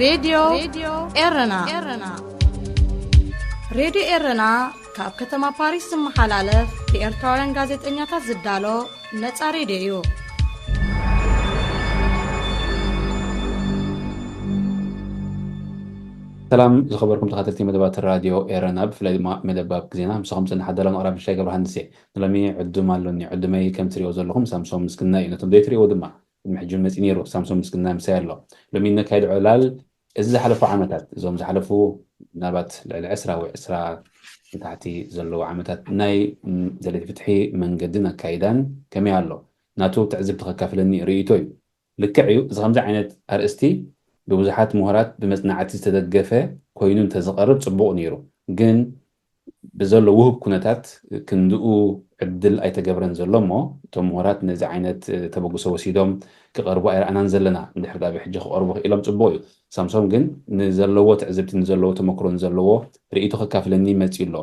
ሬድዮ ኤረና። ሬድዮ ኤረና ካብ ከተማ ፓሪስ ዝመሓላለፍ ብኤርትራውያን ጋዜጠኛታት ዝዳሎ ነጻ ሬድዮ እዩ። ሰላም ዝኸበርኩም ተኸታተልቲ መደባት ራድዮ ኤረና፣ ብፍላይ ድማ መደብ ኣብኪ ዜና። ምሳኹም ጽንሕ ኣዳላውን ኣቕራቢ ሽሻይ ገብረሃንስ እየ። ንሎሚ ዕዱም ኣሎኒ። ዕዱመይ ከም ትሪእዎ ዘለኹም ሳምሶም ምስግና እዩ። ነቶም ዘይትሪእዎ ድማ ቅድሚ ሕጂ እውን መጺኡ ነይሩ። ሳምሶም ምስግና ምሳይ ኣሎ። ሎሚ እነካይዶ ዕላል እዚ ዝሓለፉ ዓመታት፣ እዞም ዝሓለፉ ምናልባት ልዕሊ ዕስራ ወይ ዕስራ ንታሕቲ ዘለዉ ዓመታት ናይ ደለይቲ ፍትሒ መንገድን ኣካይዳን ከመይ ኣሎ? ናቱ ትዕዝብቲ ከካፍለኒ ርእይቶ እዩ። ልክዕ እዩ፣ እዚ ከምዚ ዓይነት ኣርእስቲ ብብዙሓት ምሁራት ብመጽናዕቲ ዝተደገፈ ኮይኑ እንተዝቐርብ ጽቡቕ ነይሩ። ግን ብዘሎ ውሁብ ኩነታት ክንድኡ ዕድል ኣይተገብረን ዘሎ እሞ እቶም ምሁራት ነዚ ዓይነት ተበግሶ ወሲዶም ክቐርቡ ኣይረኣናን ዘለና። እንድሕር ዳኣ ብሕጂ ክቐርቡ ክኢሎም ጽቡቕ እዩ። ሳምሶም ግን ንዘለዎ ትዕዝብቲ፣ ንዘለዎ ተመክሮ፣ ንዘለዎ ርእይቶ ከካፍለኒ መጺኡ ኣሎ።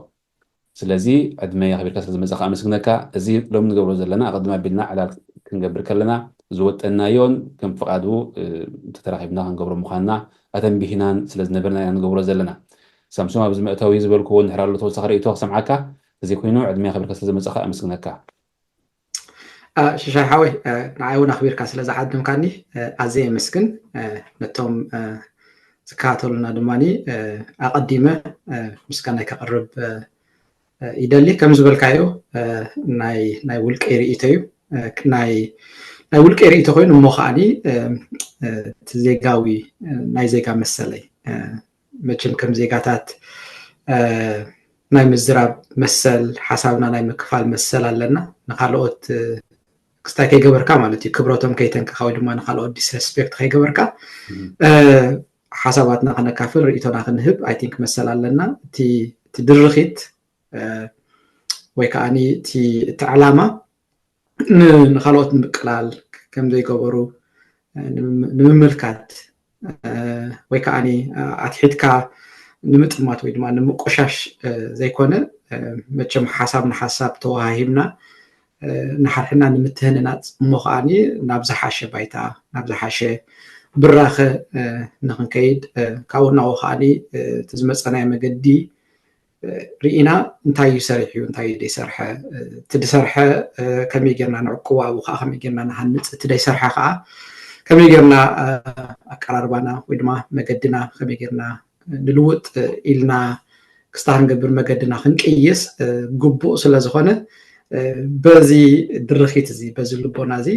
ስለዚ ዕድመይ ኣኽቢርካ ስለ ዝመጻኻ ኣመስግነካ። እዚ ሎሚ ንገብሮ ዘለና ኣቐድም ኣቢልና ዕላል ክንገብር ከለና ዝወጠናዮን ከም ፍቓዱ ተተራኺብና ክንገብሮ ምዃንና ኣተንቢህናን ስለ ዝነበርና ኢና ንገብሮ ዘለና። ሳምሶም ኣብዚ መእተዊ ዝበልክዎ እንድሕር ኣሎ ተወሳኺ ርእይቶ ክሰምዓካ፣ ተዘይኮይኑ ዕድመይ ኣኽቢርካ ስለ ዝመጻኻ ኣመስግነካ። ሽሻይ ሓወይ፣ ንዓይ እውን ኣኽቢርካ ስለ ዝዓደምካኒ ኣዝየ የመስግን። ነቶም ዝከታተሉና ድማ ኣቐዲመ ምስጋናይ ከቕርብ ይደሊ። ከም ዝበልካዮ ናይ ውልቀይ ርእይቶ እዩ። ናይ ውልቀይ ርእይቶ ኮይኑ እሞ ከዓኒ እቲ ዜጋዊ ናይ ዜጋ መሰለይ መቸም ከም ዜጋታት ናይ ምዝራብ መሰል፣ ሓሳብና ናይ ምክፋል መሰል ኣለና። ንካልኦት ክስታይ ከይገበርካ ማለት እዩ፣ ክብረቶም ከይተንከኻ ወይ ድማ ንካልኦት ዲስረስፔክት ከይገበርካ ሓሳባትና ክነካፍል፣ ርእይቶና ክንህብ ኣይ ቲንክ መሰል ኣለና። እቲ ድርኺት ወይ ከዓ እቲ ዕላማ ንካልኦት ንምቅላል ከምዘይገበሩ ንምምልካት ወይ ከዓ ኣትሒትካ ንምጥማት ወይ ድማ ንምቆሻሽ ዘይኮነ፣ መቸም ሓሳብ ንሓሳብ ተወሃሂብና ንሓድሕና ንምትህንናፅ እሞ ከዓ ናብ ዝሓሸ ባይታ፣ ናብ ዝሓሸ ብራኸ ንክንከይድ፣ ካብኡ እናው ከዓ እቲ ዝመፀናዮ መገዲ ርኢና እንታይ እዩ ሰሪሑ እዩ እንታይ እዩ ዘይሰርሐ፣ እቲ ዝሰርሐ ከመይ ጌርና ንዕቅቦ፣ ኣብኡ ከዓ ከመይ ጌርና ንሃንፅ፣ እቲ ዘይሰርሐ ከዓ ከመይ ጌርና ኣቀራርባና ወይ ድማ መገድና ከመይ ጌርና ንልውጥ ኢልና ክስታ ክንገብር መገድና ክንቅይስ ግቡእ ስለዝኾነ በዚ ድርኺት እዚ በዚ ልቦና እዚ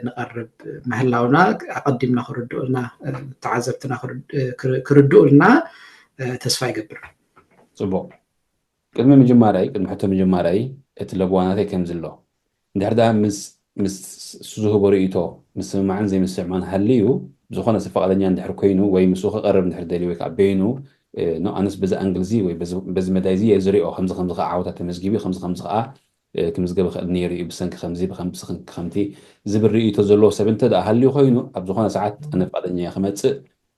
ንቐርብ ምህላውና ኣቐዲምና ክርድኡልና ተዓዘብትና ክርድኡልና ተስፋ ይገብር። ፅቡቕ። ቅድሚ ምጅማራይ፣ ቅድሚ ሕቶ ምጅማራይ፣ እቲ ለበዋናተይ ከምዚ ኣሎ። እንድሕር ደኣ ምስ ምስ ዝህቦ ርእይቶ ምስምማዕን ዘይምስምማዕን ሃልዩ፣ ዝኾነ ሰብ ፈቓደኛ እንድሕር ኮይኑ ወይ ምስኡ ክቐርብ እንድሕር ደልዩ ወይ ከዓ በይኑ፣ እ፣ ኖ፣ ኣነስ በዚ ኣንግል እዚ ወይ በዚ በዚ መዳይ እዚ እየ ዝሪኦ፣ ከምዚ ከምዚ ከዓ ዓወታት ተመዝጊቡ እዩ፣ ከምዚ ከምዚ ከዓ እ፣ ክምዝገብ ይኽእል ነይሩ እዩ፣ ብሰንኪ ከምዚ፣ ብኸም-፣ ብሰንኪ ከምቲ ዝብል ርእይቶ ዘለዎ ሰብ እንተ ደኣ ሃልዩ ኮይኑ፣ ኣብ ዝኾነ ሰዓት ኣነ ፍቓደኛ እየ ክመጽእ፣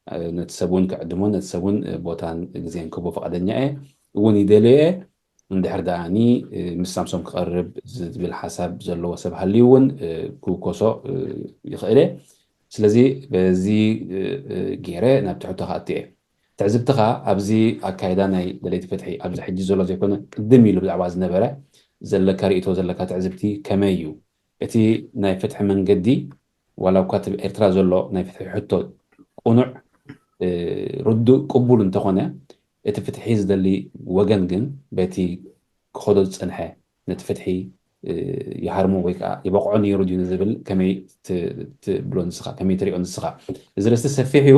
እ፣ ነቲ ሰብ እውን ክዕድሞን ነቲ ሰብ እውን፣ እ፣ ቦታን ግዜን ክህቦ ፍቓደኛ እየ፣ እውን ይደልዮ እየ። እንድሕር ደኣኒ፣ እ፣ ምስ ሳምሶም ክቐርብ ዝብል ሓሳብ ዘለዎ ሰብ ሃልዩ እውን፣ እ፣ ክውከሶ፣ እ፣ ይኽእል እየ። ስለዚ በዚ፣ እ፣ እ፣ ገይረ ናብ ትሕቶ ክኣቱ እየ። ትዕዝብትኻ ኣብዚ ኣካይዳ ናይ ደለይቲ ፍትሒ፣ ኣብዚ ሕጂ ዘሎ ዘይኮነ፣ ቅድም ኢሉ ብዛዕባ ዝነበረ ዘለካ ርእይቶ፣ ዘለካ ትዕዝብቲ ከመይ እዩ? እቲ ናይ ፍትሒ መንገዲ፣ ዋላ እኳ እቲ ኣብ ኤርትራ ዘሎ ናይ ፍትሒ ሕቶ ቅኑዕ፣ እ፣ ርዱእ፣ ቅቡል እንተኾነ፣ እቲ ፍትሒ ዝደሊ ወገን ግን በቲ ክኸዶ ዝጸንሐ ነቲ ፍትሒ፣ እ፣ ይሃርሞ ወይ ከዓ ይበቕዖ ነይሩ ድዩ ንዝብል ከመይ ት-፣ ትብሎ ንስኻ? ከመይ ትሪኦ ንስኻ? እዚ ርእስቲ ሰፊሕ እዩ፣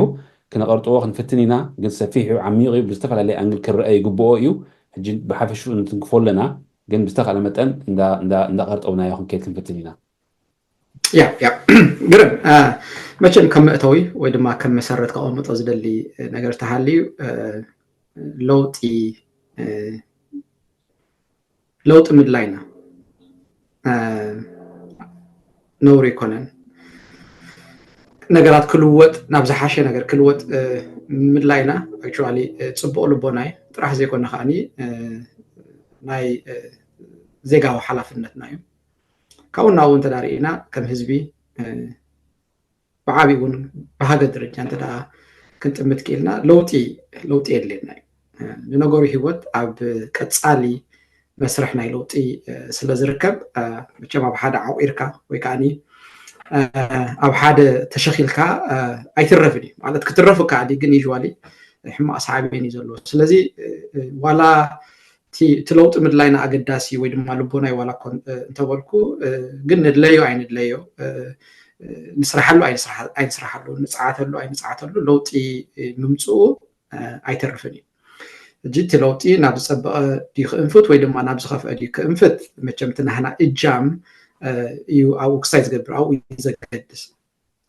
ክነቐርጥዎ ክንፍትን ኢና፣ ግን ሰፊሕ እዩ፣ ዓሚቕ እዩ፣ ብዝተፈላለየ ኣንግል ክረአ ይግብኦ እዩ። ሕጂ ብሓፈሽኡ ንትንክፎ ኣለና፣ ግን ብዝተኻእለ መጠን እንዳ-፣ እንዳ-፣ እንዳቐርጠውናዮ ክንከይድ ክንፍትን ኢና። ያ፣ ያ። ግርም። አ፣ መቸም ከም መእተዊ ወይ ድማ ከም መሰረት ከቐምጦ ዝደሊ ነገር ተሃልዩ፣ እ፣ ለውጢ፣ እ፣ ለውጢ ምድላይና፣ እ፣ ነውሪ ኣይኮነን። ነገራት ክልወጥ፣ ናብ ዝሓሸ ነገር ክልወጥ፣ እ፣ ምድላይና፣ ኣክቹዋሊ፣ እ፣ ጽቡቕ ልቦና እዩ። ጥራሕ ዘይኮነ ከኣኒ፣ እ፣ ናይ፣ እ፣ ዜጋዊ ሓላፍነትና እዩ። ካብኡ ናብኡ እንተ ደኣ ርኢና፣ ከም ህዝቢ፣ እ፣ ብዓቢኡ እውን ብሃገር ደረጃ እንተ ደኣ ክንጥምት ክኢልና ለውጢ ለውጢ የድልየና እዩ። ንነገሩ ህይወት ኣብ ቀፃሊ መስርሕ ናይ ለውጢ ስለ ዝርከብ፣ መቸም ኣብ ሓደ ዓቂርካ ወይ ከዓ ኣብ ሓደ ተሸኺልካ ኣይትረፍን እዩ። ማለት ክትረፍ ከዓዲ ግን ዩዋሊ ሕማቅ ሳዕቤን እዩ ዘለዎ። ስለዚ ዋላ እቲ ለውጢ ምድላይና ኣገዳሲ ወይ ድማ ልቦናይ ዋላ ኮን እንተበልኩ፣ ግን ንድለዮ ኣይንድለዮ፣ ንስራሓሉ ኣይንስራሓሉ፣ ንፅዓተሉ ኣይንፅዓተሉ ለውጢ ምምፅኡ ኣይተርፍን እዩ። እጂ እቲ ለውጢ ናብ ዝፀበቐ ድዩ ክእንፍት ወይ ድማ ናብ ዝኸፍአ ድዩ ክእንፍት፣ መቸም እቲ ናህና እጃም እዩ ኣብኡ ክሳይ ዝገብር፣ ኣብኡ እዩ ዘገድስ።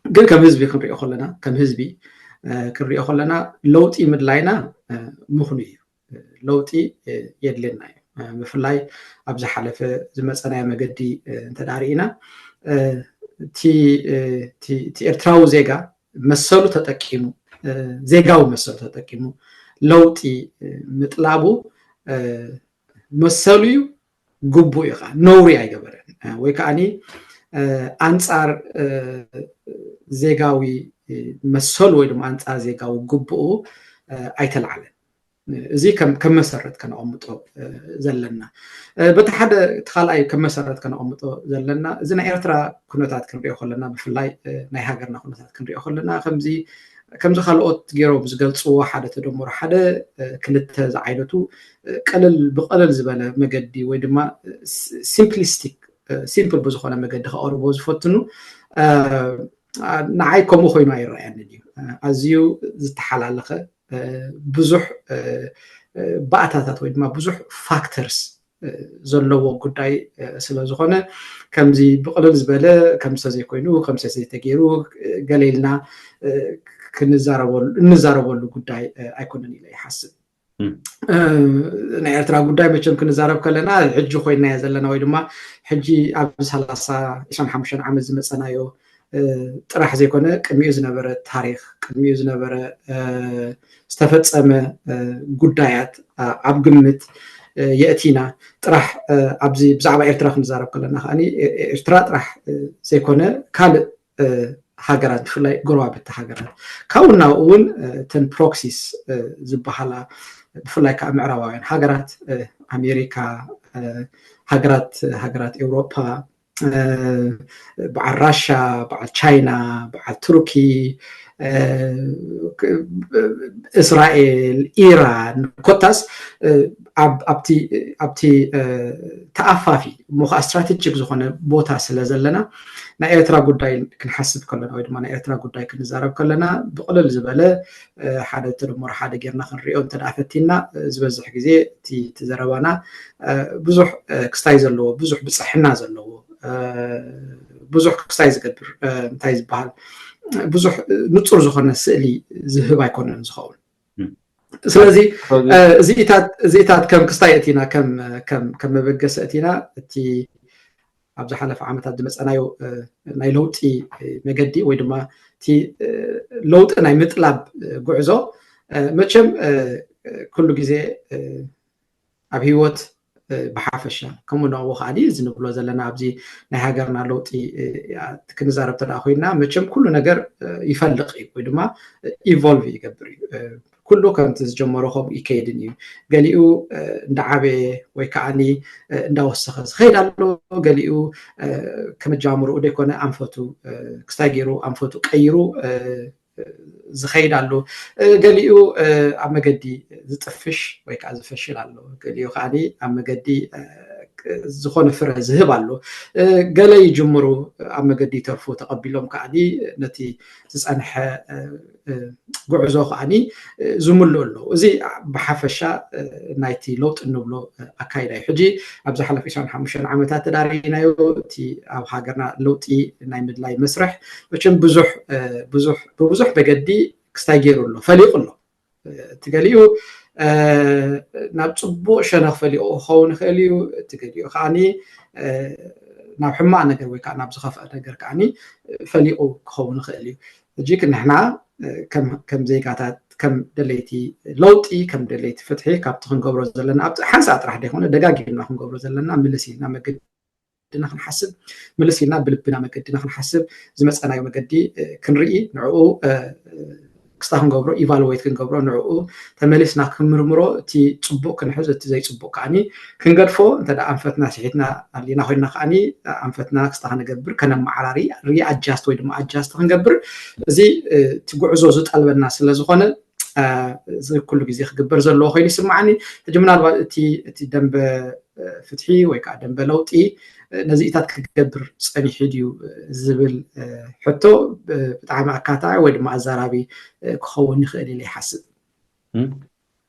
ግን ከም ህዝቢ ክንሪኦ ከለና ከም ህዝቢ ክንሪኦ ከለና ለውጢ ምድላይና ምኽኑ እዩ። ለውጢ የድልየና እዩ። ብፍላይ ኣብ ዝሓለፈ ዝመፀናዮ መገዲ እንተዳርኢና እቲ ኤርትራዊ ዜጋ መሰሉ ተጠቂሙ፣ ዜጋዊ መሰሉ ተጠቂሙ ለውጢ ምጥላቡ መሰሉ እዩ፣ ግቡእ እዩ፣ ከዓ ነውሪ ኣይገበረን ወይ ከዓ ኣንፃር ዜጋዊ መሰሉ ወይ ድማ ኣንፃር ዜጋዊ ግቡኡ ኣይተላዕለን። እዚ ከም መሰረት ከነቐምጦ ዘለና፣ በቲ ሓደ እቲ ካልኣይ ከም መሰረት ከነቐምጦ ዘለና፣ እዚ ናይ ኤርትራ ኩነታት ክንሪኦ ከለና፣ ብፍላይ ናይ ሃገርና ኩነታት ክንሪኦ ከለና፣ ከምዚ ከምዚ ካልኦት ገይሮም ዝገልፅዎ ሓደ ተደምሮ ሓደ ክልተ ዝዓይነቱ ቀለል ብቀለል ዝበለ መገዲ ወይ ድማ ሲምፕሊስቲክ ሲምፕል ብዝኾነ መገዲ ከቐርቦ ዝፈትኑ ንዓይ ከምኡ ኮይኑ ኣይረኣየንን እዩ። ኣዝዩ ዝተሓላለኸ ብዙሕ ባእታታት ወይ ድማ ብዙሕ ፋክተርስ ዘለዎ ጉዳይ ስለ ዝኾነ ከምዚ ብቕልል ዝበለ ከምሰ ዘይኮይኑ ከምሰ ዘይተገይሩ ገለ ኢልና እንዛረበሉ ጉዳይ ኣይኮነን ኢለ ይሓስብ። ናይ ኤርትራ ጉዳይ መቸም ክንዛረብ ከለና ሕጂ ኮይናዮ ዘለና ወይ ድማ ሕጂ ኣብ ሰላሳ ዕስራን ሓሙሽተን ዓመት ዝመፀናዮ ጥራሕ ዘይኮነ ቅድሚኡ ዝነበረ ታሪክ ቅድሚኡ ዝነበረ ዝተፈፀመ ጉዳያት ኣብ ግምት የእቲና ጥራሕ ኣብዚ ብዛዕባ ኤርትራ ክንዛረብ ከለና ከዓ ኤርትራ ጥራሕ ዘይኮነ ካልእ ሃገራት ብፍላይ ጎረባብቲ ሃገራት ካብኡ ናብኡ እውን እተን ፕሮክሲስ ዝበሃላ ብፍላይ ከዓ ምዕራባውያን ሃገራት ኣሜሪካ ሃገራት ሃገራት ኤውሮፓ በዓል ራሻ በዓል ቻይና በዓል ቱርኪ እስራኤል ኢራን ኮታስ ኣብቲ ተኣፋፊ እሞ ከዓ ስትራቴጂክ ዝኾነ ቦታ ስለ ዘለና ናይ ኤርትራ ጉዳይ ክንሓስብ ከለና ወይ ድማ ናይ ኤርትራ ጉዳይ ክንዛረብ ከለና ብቅልል ዝበለ ሓደ ተደመሮ ሓደ ጌርና ክንሪኦ እንተ ፈቲና ዝበዝሕ ግዜ እቲ ዘረባና ብዙሕ ክስታይ ዘለዎ ብዙሕ ብፅሕና ዘለዎ ብዙሕ ክስታይ ዝገብር እንታይ ዝበሃል ብዙሕ ንፁር ዝኾነ ስእሊ ዝህብ ኣይኮነን ዝኸውን። ስለዚ እዚኢታት ከም ክስታይ እቲና ከም መበገሲ እቲና እቲ ኣብ ዝሓለፈ ዓመታት ዝመፀናዮ ናይ ለውጢ መገዲ ወይ ድማ እቲ ለውጢ ናይ ምጥላብ ጉዕዞ መቸም ኩሉ ግዜ ኣብ ህይወት ብሓፈሻ ከምኡ ንዕኡ ከዓ እዚ ንብሎ ዘለና ኣብዚ ናይ ሃገርና ለውጢ ክንዛረብ ተደኣ ኮይና መቸም ኩሉ ነገር ይፈልቕ እዩ ወይ ድማ ኢቮልቭ ይገብር እዩ። ኩሉ ከምቲ ዝጀመሮ ከምኡ ይከይድን እዩ። ገሊኡ እንዳዓበየ ወይ ከዓ እንዳወሰኸ ዝኸይድ ኣሎ። ገሊኡ ከመጃምርኡ ደይኮነ ኣንፈቱ ክስታይ ገይሩ ኣንፈቱ ቀይሩ ዝኸይድ ኣሎ። ገሊኡ ኣብ መገዲ ዝጥፍሽ ወይ ከዓ ዝፈሽል ኣሎ። ገሊኡ ከዓ ኣብ መገዲ ዝኾነ ፍረ ዝህብ ኣሎ። ገለ ይጅምሩ ኣብ መገዲ ይተርፉ ተቐቢሎም ከዓ ነቲ ዝፀንሐ ጉዕዞ ከዓ ዝምልኡ ኣለዉ። እዚ ብሓፈሻ ናይቲ ለውጢ እንብሎ ኣካይዳ እዩ። ሕጂ ኣብ ዝሓለፈ ዕስራን ሓሙሽተን ዓመታት ተዳሪናዮ እቲ ኣብ ሃገርና ለውጢ ናይ ምድላይ መስርሕ መቸም ብዙሕ ብዙሕ ብብዙሕ መገዲ ክስታይ ገይሩ ኣሎ ፈሊቑ ኣሎ። እቲ ገሊኡ ናብ ፅቡቅ ሸነኽ ፈሊቑ ክኸውን ይኽእል እዩ። እቲ ገሊኡ ከዓ ናብ ሕማቅ ነገር ወይ ከዓ ናብ ዝኸፍአ ነገር ከዓ ፈሊቑ ክኸውን ይኽእል እዩ። ሕጂ ንሕና ከም ዜጋታት ከም ደለይቲ ለውጢ ከም ደለይቲ ፍትሒ ካብቲ ክንገብሮ ዘለና ኣብ ሓንሳእ ጥራሕ ዘይኮነ ደጋጊምና ክንገብሮ ዘለና ምልስ ኢልና መገድና ክንሓስብ ምልስ ኢልና ብልብና መገድና ክንሓስብ ዝመፀናዮ መገዲ ክንርኢ ንዕኡ ክስታ ክንገብሮ ኢቫሉዌት ክንገብሮ ንዕኡ ተመሊስና ክንምርምሮ እቲ ፅቡቅ ክንሕዝ እቲ ዘይፅቡቅ ከዓኒ ክንገድፎ እንተ ኣንፈትና ስሒትና ኣሊና ኮይና ከዓኒ ኣንፈትና ክስታ ክንገብር ከነመዓራሪ ሪኣጃስት ወይ ድማ ኣጃስት ክንገብር እዚ እቲ ጉዕዞ ዝጠልበና ስለዝኮነ እዚ ኩሉ ግዜ ክግበር ዘለዎ ኮይኑ ይስማዓኒ። ሕጂ ምናልባት እቲ እቲ ደንበ ፍትሒ ወይ ከዓ ደንበ ለውጢ ነዚኢታት ክገብር ፀኒሑ ድዩ ዝብል ሕቶ ብጣዕሚ ኣካታዒ ወይ ድማ ኣዛራቢ ክኸውን ይኽእል ኢለ ይሓስብ።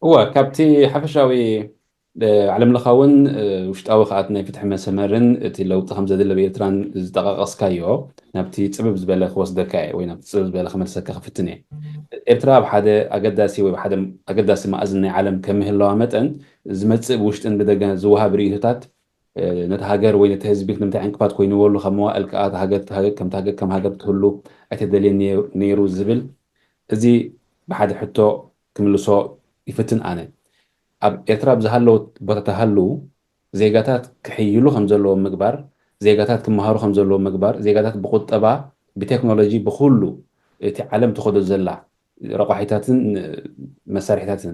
እወ፣ ካብቲ ሓፈሻዊ ዓለም ለኻውን ውሽጣዊ ከኣት ናይ ፍትሒ መሰመርን እቲ ለውጢ ከም ዘድለ ኤርትራን ዝጠቃቀስካዮ ናብቲ ፅብብ ዝበለ ክወስደካ እየ ወይ ናብቲ ፅብብ ዝበለ ክመልሰካ ክፍትን እየ። ኤርትራ ኣብ ሓደ ኣገዳሲ ወይ ሓደ ኣገዳሲ መኣዝን ናይ ዓለም ከምህለዋ መጠን ዝመፅእ ብውሽጥን ብደገ ዝወሃብ ርእይቶታት ነቲ ሃገር ወይ ነቲ ህዝቢ ንምንታይ ዕንቅፋት ኮይንዎ ኣሎ ካብ መዋእል ከኣ ከምቲ ሃገር ከም ሃገር ክትህሉ ኣይተደልየን ነይሩ ዝብል እዚ ብሓደ ሕቶ ክምልሶ ይፍትን ኣነ። ኣብ ኤርትራ ኣብ ዝሃለወት ቦታ ተሃልው ዜጋታት ክሕይሉ ከም ዘለዎም ምግባር፣ ዜጋታት ክመሃሩ ከም ዘለዎም ምግባር፣ ዜጋታት ብቁጠባ፣ ብቴክኖሎጂ፣ ብኩሉ እቲ ዓለም ትኸዶ ዘላ ረቋሒታትን መሳርሒታትን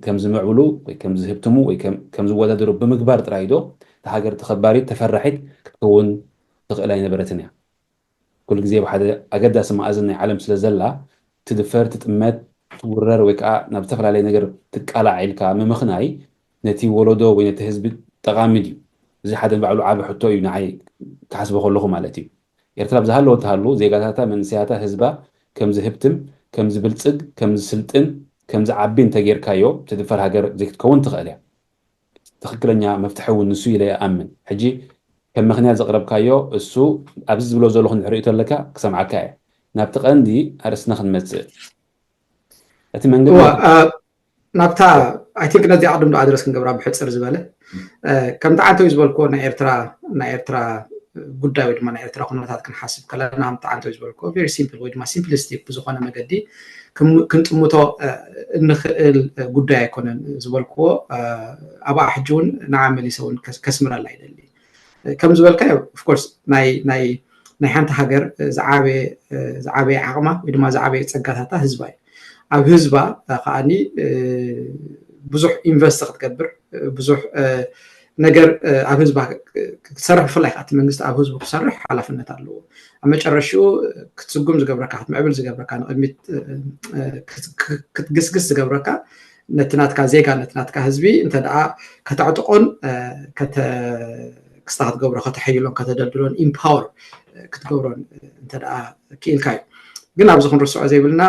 ከም ዝምዕብሉ ወይ ከም ዝህብትሙ ወይ ከም ዝወዳደሩ ብምግባር ጥራይ ዶ እታ ሃገር ተኸባሪት ተፈራሒት ክትከውን ትኽእል ኣይነበረትን እያ። ኩሉ ግዜ ብሓደ ኣገዳሲ መኣዝን ናይ ዓለም ስለ ዘላ ትድፈር፣ ትጥመት፣ ትውረር ወይ ከዓ ናብ ዝተፈላለየ ነገር ትቃላዕ ኢልካ ምምኽናይ ነቲ ወለዶ ወይ ነቲ ህዝቢ ጠቓሚ ድዩ? እዚ ሓደ ንባዕሉ ዓቢ ሕቶ እዩ ንዓይ ክሓስቦ ከለኹ ማለት እዩ። ኤርትራ ብዝሃለወ ትሃሉ ዜጋታታ፣ መንእሰያታ፣ ህዝባ ከም ዝህብትም፣ ከም ዝብልጽግ፣ ከም ዝስልጥን፣ ከም ዝዓቢ እንተጌርካዮ ትድፈር ሃገር ዘይክትከውን ትኽእል እያ። ትኽክለኛ መፍትሒ እውን ንሱ ኢለ ይኣምን። ሕጂ ከም ምኽንያት ዘቕረብካዮ እሱ ኣብዚ ዝብሎ ዘለኹ እንድሕር ርእይቶ ኣለካ ክሰምዓካ እየ። ናብቲ ቀንዲ ኣርእስትና ክንመጽእ እቲ መንገዲ ናብታ ኣይ ቲንክ ነዚ ኣቅድም ዶ ኣድረስ ክንገብራ ብሕፅር ዝበለ ከምቲ ዓንተው ዝበልክዎ ናይ ኤርትራ ናይ ኤርትራ ጉዳይ ወይ ድማ ናይ ኤርትራ ኩነታት ክንሓስብ ከለና ከምቲ ዓንተው ዝበልክዎ ቨሪ ሲምፕል ወይ ድማ ሲምፕሊስቲክ ብዝኾነ መገዲ ክንጥምቶ እንኽእል ጉዳይ ኣይኮነን ዝበልክዎ ኣብኣ ሕጂ እውን ንዓ መሊሰ እውን ከስምረላ ይደሊ ከም ዝበልካዮ ኦፍኮርስ ናይ ናይ ናይ ሓንቲ ሃገር ዝዓበየ ዓቕማ ወይ ድማ ዝዓበየ ፀጋታታ ህዝባ እዩ ኣብ ህዝባ ከዓኒ ብዙሕ ኢንቨስት ክትገብር ብዙሕ ነገር ኣብ ህዝባ ክትሰርሕ ብፍላይ ከዓ እቲ መንግስቲ ኣብ ህዝቡ ክሰርሕ ሓላፍነት ኣለዎ ኣብ መጨረሽኡ ክትስጉም ዝገብረካ ክትምዕብል ዝገብረካ ንቅድሚት ክትግስግስ ዝገብረካ ነቲ ናትካ ዜጋ ነቲ ናትካ ህዝቢ እንተ ደኣ ከተዕጥቆን ክስታ ክትገብሮ ከተሐይሎን ከተደልድሎን ኢምፓወር ክትገብሮን እንተ ደኣ ክኢልካ እዩ ግን ኣብዚ ክንርስዖ ዘይብልና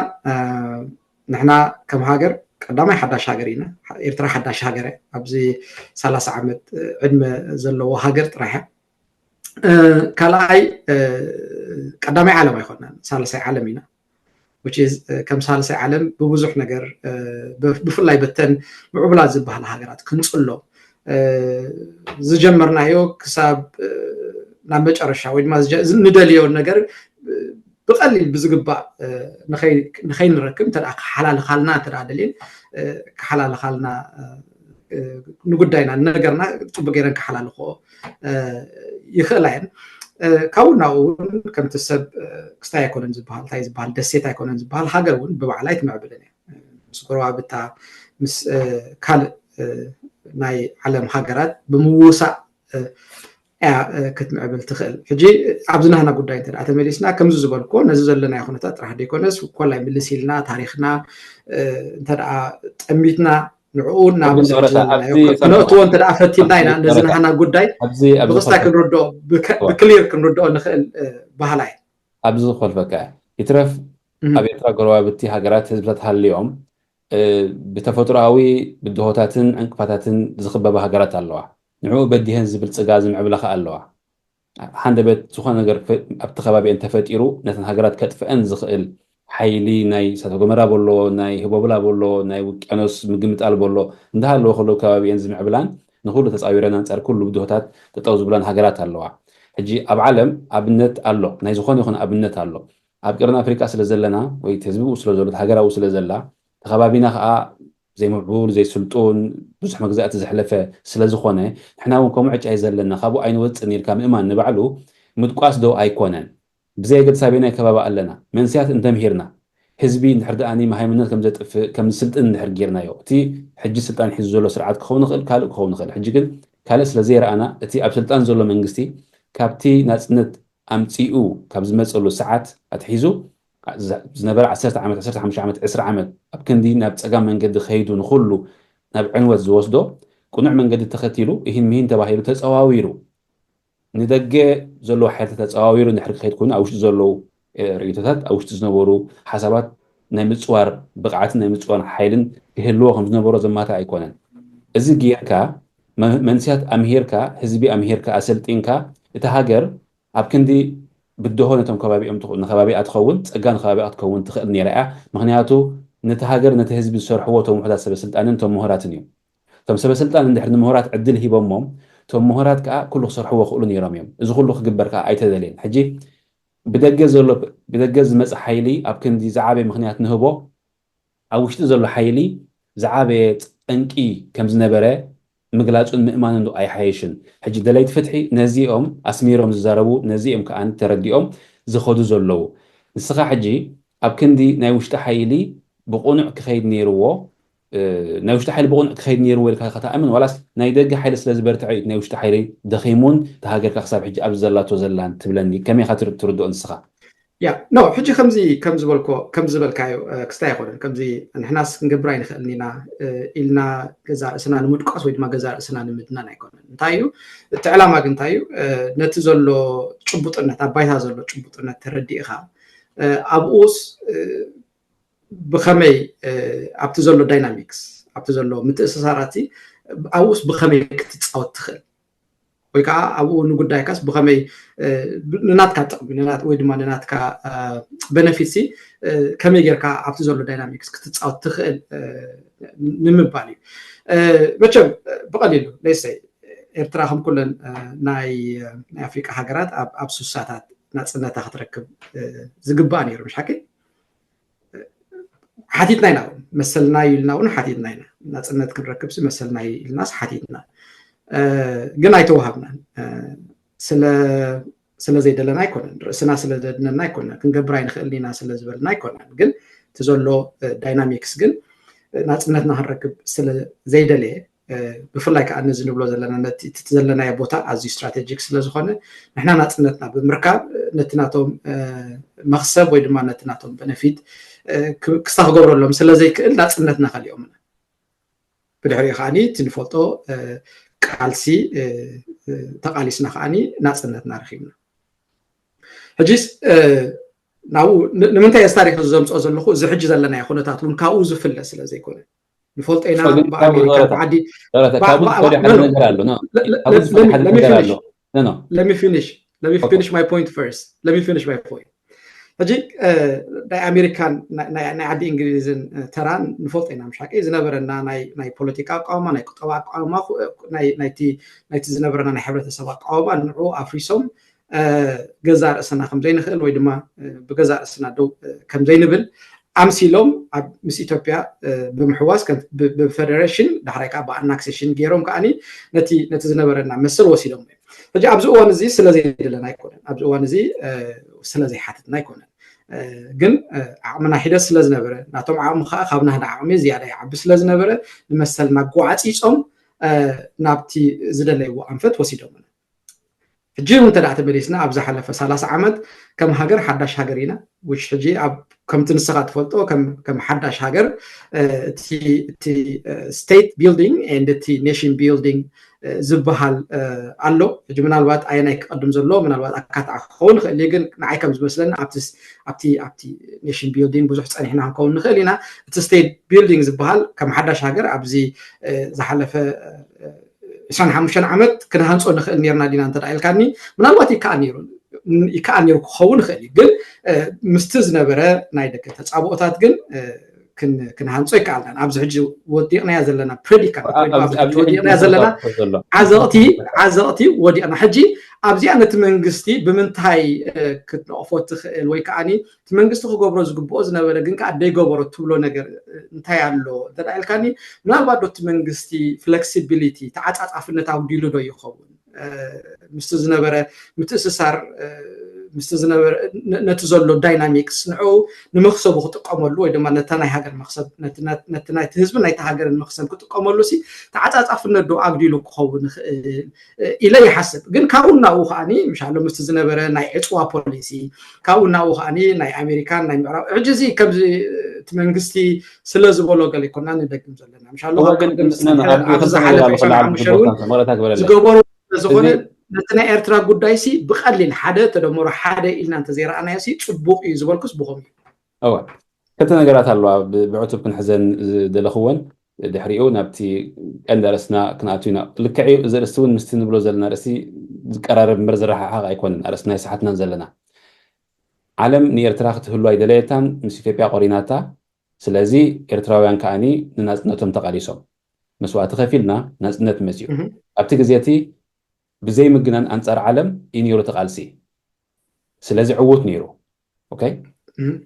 ንሕና ከም ሃገር ቀዳማይ ሓዳሽ ሃገር ኢና ኤርትራ ሓዳሽ ሃገር ኣብዚ ሰላሳ ዓመት ዕድመ ዘለዎ ሃገር ጥራሕ ካልኣይ ቀዳማይ ዓለም ኣይኮናን ሳልሳይ ዓለም ኢና ከም ሳልሳይ ዓለም ብብዙሕ ነገር ብፍላይ በተን ምዕቡላት ዝበሃላ ሃገራት ክንፅሎ ዝጀመርናዮ ክሳብ ናብ መጨረሻ ወይ ድማ ንደልዮ ነገር ብቀሊል ብዝግባእ ንኸይንረክብ እንተ ክሓላልኻልና እንተ ደልየን ክሓላልኻልና ንጉዳይና ነገርና ፅቡቅ ገይረን ክሓላልኽኦ ይኽእላ እየን ካብኡ ናብኡ እውን ከምቲ ሰብ ክስታይ ኣይኮነን ዝበሃል እንታይ ዝበሃል ደሴት ኣይኮነን ዝበሃል ሃገር እውን ብባዕላ ኣይትምዕብልን እያ ምስ ጎረባብታ ምስ ካልእ ናይ ዓለም ሃገራት ብምውሳእ እያ ክትምዕብል ትኽእል ሕጂ ኣብዚ ናህና ጉዳይ እንተ ተመሊስና ከምዚ ዝበልኮ ነዚ ዘለናዮ ኩነታት ጥራሕ ዘይኮነስ ኮላይ ምልስ ኢልና ታሪክና እንተ ጠሚትና ንዕኡ እናብልዕለናዮክነእትዎ እንተ ፈቲና ኢና ነዚ ናህና ጉዳይ ብክስታይ ክንርድኦ ብክሊር ክንርድኦ ንኽእል ባህላ እዩ ኣብዚ ዝኮልፈካ ይትረፍ ኣብ ኤርትራ ጎረባብቲ ሃገራት ህዝብታት ሃልዮም ብተፈጥሮኣዊ ብድሆታትን ዕንቅፋታትን ዝኽበባ ሃገራት ኣለዋ ንዕኡ በዲሀን ዝብልፅጋ ዝምዕብላ ከዓ ኣለዋ። ሓንደበት ዝኾነ ነገር ኣብቲ ከባቢአን ተፈጢሩ ነተን ሃገራት ከጥፍአን ዝኽእል ሓይሊ ናይ እሳተ ጎመራ በሎ፣ ናይ ህቦብላ በሎ፣ ናይ ውቅያኖስ ምግምጣል በሎ እንዳሃለወ ከሎ ከባቢአን ዝምዕብላን ንኹሉ ተፃዊረን ኣንፃር ኩሉ ብድሆታት ጠጠው ዝብላን ሃገራት ኣለዋ። ሕጂ ኣብ ዓለም ኣብነት ኣሎ፣ ናይ ዝኾነ ይኹን ኣብነት ኣሎ። ኣብ ቀርኒ ኣፍሪቃ ስለ ዘለና ወይ ህዝቢ ብኡ ስለ ዘሎ ሃገር ኣብኡ ስለ ዘላ ተኸባቢና ከዓ ዘይምዕቡል ዘይስልጡን ብዙሕ መግዛእቲ ዘሕለፈ ስለዝኾነ ንሕና እውን ከምኡ ዕጫ እዩ ዘለና ካብኡ ኣይንወፅእን ኢልካ ምእማን ንባዕሉ ምድቋስ ዶ ኣይኮነን? ብዘየገድስ ኣበየናይ ከባቢ ኣለና መንስያት እንተምሂርና ህዝቢ እንድሕር ደኣኒ መሃይምነት ከም ዘጥፍእ ከም ዝስልጥን እንድሕር ጌርናዮ፣ እቲ ሕጂ ስልጣን ሒዙ ዘሎ ስርዓት ክኸውን ይኽእል፣ ካልእ ክኸውን ይኽእል። ሕጂ ግን ካልእ ስለ ዘይረኣና፣ እቲ ኣብ ስልጣን ዘሎ መንግስቲ ካብቲ ናጽነት ኣምጺኡ ካብ ዝመጸሉ ሰዓት ኣትሒዙ ዝነበረ ዓሰርተ ዓመት፣ ዓሰርተ ሓሙሽተ ዓመት፣ ዕስራ ዓመት ኣብ ክንዲ ናብ ጸጋም መንገዲ ከይዱ ንኹሉ ናብ ዕንወት ዝወስዶ ቅኑዕ መንገዲ ተኸቲሉ፣ እሂን ምሂን ተባሂሉ ተጸዋዊሩ ንደገ ዘለዉ ሓይልታት ኣጸዋዊሩ እንድሕር ክኸይድ ኮይኑ፣ ኣብ ውሽጢ ዘለዉ ርእይቶታት፣ ኣብ ውሽጢ ዝነበሩ ሓሳባት ናይ ምጽዋር ብቕዓትን ናይ ምጽዋር ሓይልን ክህልዎ ከም ዝነበሮ ዘማታ ኣይኮነን። እዚ ጌርካ መንስያት ኣምሂርካ፣ ህዝቢ ኣምሂርካ ኣሰልጢንካ፣ እቲ ሃገር ኣብ ክንዲ ብድሆ ነቶም ከባቢኦም ንከባቢኣ ትኸውን፣ ጸጋ ንከባቢኣ ክትከውን ትኽእል ነይራ እያ። ምክንያቱ ነቲ ሃገር ነቲ ህዝቢ ዝሰርሕዎ እቶም ውሑዳት ሰበ ስልጣንን እቶም ምሁራትን እዮም። እቶም ሰበ ስልጣን እንድሕር ንምሁራት ዕድል ሂቦሞም፣ እቶም ምሁራት ከዓ ኩሉ ክሰርሕዎ ክእሉ ነይሮም እዮም። እዚ ኩሉ ክግበር ከዓ ኣይተደልየን። ሕጂ ብደገ ዘሎ ብደገ ዝመፀ ሓይሊ ኣብ ክንዲ ዝዓበየ ምክንያት ንህቦ፣ ኣብ ውሽጢ ዘሎ ሓይሊ ዝዓበየ ጠንቂ ከም ዝነበረ ምግላፁን ምእማንን ዶ ኣይሓየሽን? ሕጂ ደለይቲ ፍትሒ ነዚኦም ኣስሚሮም ዝዛረቡ፣ ነዚኦም ከዓ ተረዲኦም ዝኸዱ ዘለዉ። ንስኻ ሕጂ ኣብ ክንዲ ናይ ውሽጢ ሓይሊ ብቕኑዕ ክኸይድ ነይርዎ፣ ናይ ውሽጢ ሓይሊ ብቕኑዕ ክኸይድ ነይርዎ ኢልካ ኢኻ ትኣምን፣ ዋላስ ናይ ደገ ሓይሊ ስለ ዝበርትዐ እዩ ናይ ውሽጢ ሓይሊ ደኺሙን እታ ሃገርካ ክሳብ ሕጂ ኣብዚ ዘላቶ ዘላን ትብለኒ? ከመይ ኢኻ ትር- ትርድኦ ንስኻ? ያ ኖ ሕጂ ከምዚ ከም ዝበልኮ ከም ዝበልካዮ ክስታይ ኣይኮነን። ከምዚ ንሕናስ ክንገብር ኣይንኽእልን ኢና ኢልና ገዛ ርእስና ንምድቋስ ወይ ድማ ገዛ ርእስና ንምድናን ኣይኮነን። እንታይ እዩ እቲ ዕላማ ግን እንታይ እዩ? ነቲ ዘሎ ጭቡጥነት ኣብ ባይታ ዘሎ ጭቡጥነት ተረዲእኻ ኣብኡስ ብኸመይ ኣብቲ ዘሎ ዳይናሚክስ ኣብቲ ዘሎ ምትእስሳራቲ ኣብኡስ ብኸመይ ክትፃወት ትኽእል ወይ ከዓ ኣብኡ ንጉዳይካስ ብኸመይ ንናትካ ጥቕሚ ወይ ድማ ንናትካ በነፊትሲ ከመይ ጌርካ ኣብቲ ዘሎ ዳይናሚክስ ክትፃወት ትኽእል ንምባል እዩ። መቸም ብቐሊሉ ለይሰይ ኤርትራ ከም ኩለን ናይ ኣፍሪቃ ሃገራት ኣብ ሱሳታት ናፅነታ ክትረክብ ዝግባእ ነይሩ፣ ምሽ ሓቂ? ሓቲትና ኢና እውን መሰልና እዩ ኢልና እውን ሓቲትና ኢና። ናፅነት ክንረክብሲ መሰልና እዩ ኢልናስ ሓቲትና፣ ግን ኣይተዋሃብናን። ስለ ስለ ዘይደለና ኣይኮነን፣ ርእስና ስለ ዘድነና ኣይኮነን፣ ክንገብር ኣይንኽእልን ኢና ስለ ዝበልና ኣይኮነን። ግን እቲ ዘሎ ዳይናሚክስ ግን ናፅነትና ክንረክብ ስለ ዘይደለየ ብፍላይ ከዓ ነዚ ንብሎ ዘለና ነቲ ዘለናዮ ቦታ ኣዝዩ ስትራቴጂክ ስለዝኾነ ንሕና ናፅነትና ብምርካብ ነቲ ናቶም መክሰብ ወይ ድማ ነቲ ናቶም በነፊት ክስታ ክገብረሎም ስለዘይክእል ናፅነትና ከሊኦምና። ብድሕሪኡ ከዓኒ እቲ ንፈልጦ ቃልሲ ተቃሊስና ከዓኒ ናፅነትና ረኪብና። ሕጂስ ናብኡ ንምንታይ እዚ ታሪክ ዘምፅኦ ዘለኹ እዚ ሕጂ ዘለናዮ ኩነታት እውን ካብኡ ዝፍለ ስለዘይኮነ ንፈልጦ ኢና። ብኣሜሪካ ዓዲ finish my point first. Let me finish my point. ሕጂ ናይ ኣሜሪካን ናይ ዓዲ እንግሊዝን ተራን ንፈልጦ ኢና፣ ምሽ ሓቂ? ዝነበረና ናይ ፖለቲካ ኣቃውማ፣ ናይ ቁጠባ ኣቃውማ፣ ናይቲ ዝነበረና ናይ ሕብረተሰብ ኣቃውማ ንዑ ኣፍሪሶም ገዛ ርእስና ከም ዘይንኽእል ወይ ድማ ብገዛ ርእስና ደው ከም ዘይንብል ኣምሲሎም ኣብ ምስ ኢትዮጵያ ብምሕዋስ ብፌደሬሽን ዳሕራይ ከዓ ብኣናክሴሽን ገይሮም ከዓኒ ነቲ ነቲ ዝነበረና መሰል ወሲዶም እዮም። ሕጂ ኣብዚ እዋን እዚ ስለ ዘይደለና ኣይኮነን፣ ኣብዚ እዋን እዚ ስለ ዘይሓትትና ኣይኮነን፣ ግን ዓቕምና ሒደት ስለ ዝነበረ ናቶም ዓቕሚ ከዓ ካብ ናህና ዓቕሚ ዝያዳ ይዓቢ ስለ ዝነበረ ንመሰልና ጓዓፂፆም ናብቲ ዝደለይዎ ኣንፈት ወሲዶምና። ሕጂ እውን እንተ ተመሊስና ኣብ ዝሓለፈ ሰላሳ ዓመት ከም ሃገር ሓዳሽ ሃገር ኢና። ውሽ ሕጂ ኣብ ከምቲ ንስኻ ትፈልጦ ከም ሓዳሽ ሃገር እቲ state building and እቲ nation building ዝበሃል ኣሎ። ሕጂ ምናልባት ኣየናይ ክቐድም ዘሎ ምናልባት ኣካትዓ ክኸውን ይኽእል እዩ፣ ግን ንዓይ ከም ዝመስለኒ ኣብቲ ኣብቲ nation building ብዙሕ ፀኒሕና ክንከውን ንኽእል ኢና። እቲ state building ዝበሃል ከም ሓዳሽ ሃገር ኣብዚ ዝሓለፈ ዕስራን ሓሙሽተን ዓመት ክንሃንፆ ንኽእል ነርና ዲና እንተ ኢልካኒ ምናልባት ይከኣል ነይሩ ይከኣል ነይሩ ክኸውን ይኽእል እዩ። ግን ምስቲ ዝነበረ ናይ ደገ ተፃብኦታት ግን ክንሃንፆ ይከኣልናን። ኣብዚ ሕጂ ወዲቕናያ ዘለና predicament ወዲቕናያ ዘለና ዓዘቕቲ ዓዘቕቲ ወዲቕና። ሕጂ ኣብዚኣ ነቲ መንግስቲ ብምንታይ ክትነቕፎ ትኽእል ወይ ከዓኒ እቲ መንግስቲ ክገብሮ ዝግብኦ ዝነበረ ግን ከዓ ደይገበሮ ትብሎ ነገር እንታይ ኣሎ እንተ ኢልካኒ ምናልባት ዶ እቲ መንግስቲ flexibility ተዓፃፃፍነት ኣጉዲሉ ዶ ይኸውን ምስቲ ዝነበረ ምትእስሳር ምስቲ ዝነበረ ነቲ ዘሎ ዳይናሚክስ ንዕኡ ንመክሰቡ ክጥቀመሉ ወይ ድማ ነታ ናይ ሃገር መክሰብ ነቲ ናይቲ ህዝቢ ናይቲ ሃገርን መክሰብ ክጥቀመሉ ሲ ተዓፃፃፍነት ዶ ኣግዲሉ ክኸውን ይኽእል ኢለ ይሓስብ። ግን ካብኡ ናብኡ ከዓኒ ምሻሎ ምስቲ ዝነበረ ናይ ዕፅዋ ፖሊሲ ካብኡ ናብኡ ከዓኒ ናይ ኣሜሪካን ናይ ምዕራብ ሕጂ እዚ ከምዚ እቲ መንግስቲ ስለ ዝበሎ ገለ ይኮና ንደግም ዘለና ምሻሎ ኣብዚ ዝሓለፈ ዝገበሩ ዝኾነ ነቲ ናይ ኤርትራ ጉዳይ ሲ ብቀሊል ሓደ ተደምሮ ሓደ ኢልና እንተዘይረኣናዮ ሲ ፅቡቅ እዩ ዝበልኩስ ብኸም እዩ። ክልተ ነገራት ኣለዋ ብዕቱብ ክንሕዘን ዝደለኽወን ድሕሪኡ ናብቲ ቀንዲ ኣርእስትና ክንኣቱ ኢና። ልክዕ እዩ፣ እዚ ኣርእስቲ እውን ምስቲ ንብሎ ዘለና ኣርእስቲ ዝቀራረብ እምበር ዝረሓሓቕ ኣይኮነን። ኣርእስቲ ናይ ሰሓትናን ዘለና ዓለም ንኤርትራ ክትህሉ ኣይደለየታን፣ ምስ ኢትዮጵያ ቆሪናታ። ስለዚ ኤርትራውያን ከዓኒ ንናጽነቶም ተቓሊሶም መስዋእቲ ከፊልና ናጽነት መጽኡ። ኣብቲ ግዜ እቲ ብዘይ ምግናን ኣንጻር ዓለም እዩ ነይሩ እቲ ቃልሲ። ስለዚ ዕዉት ነይሩ። ኦኬ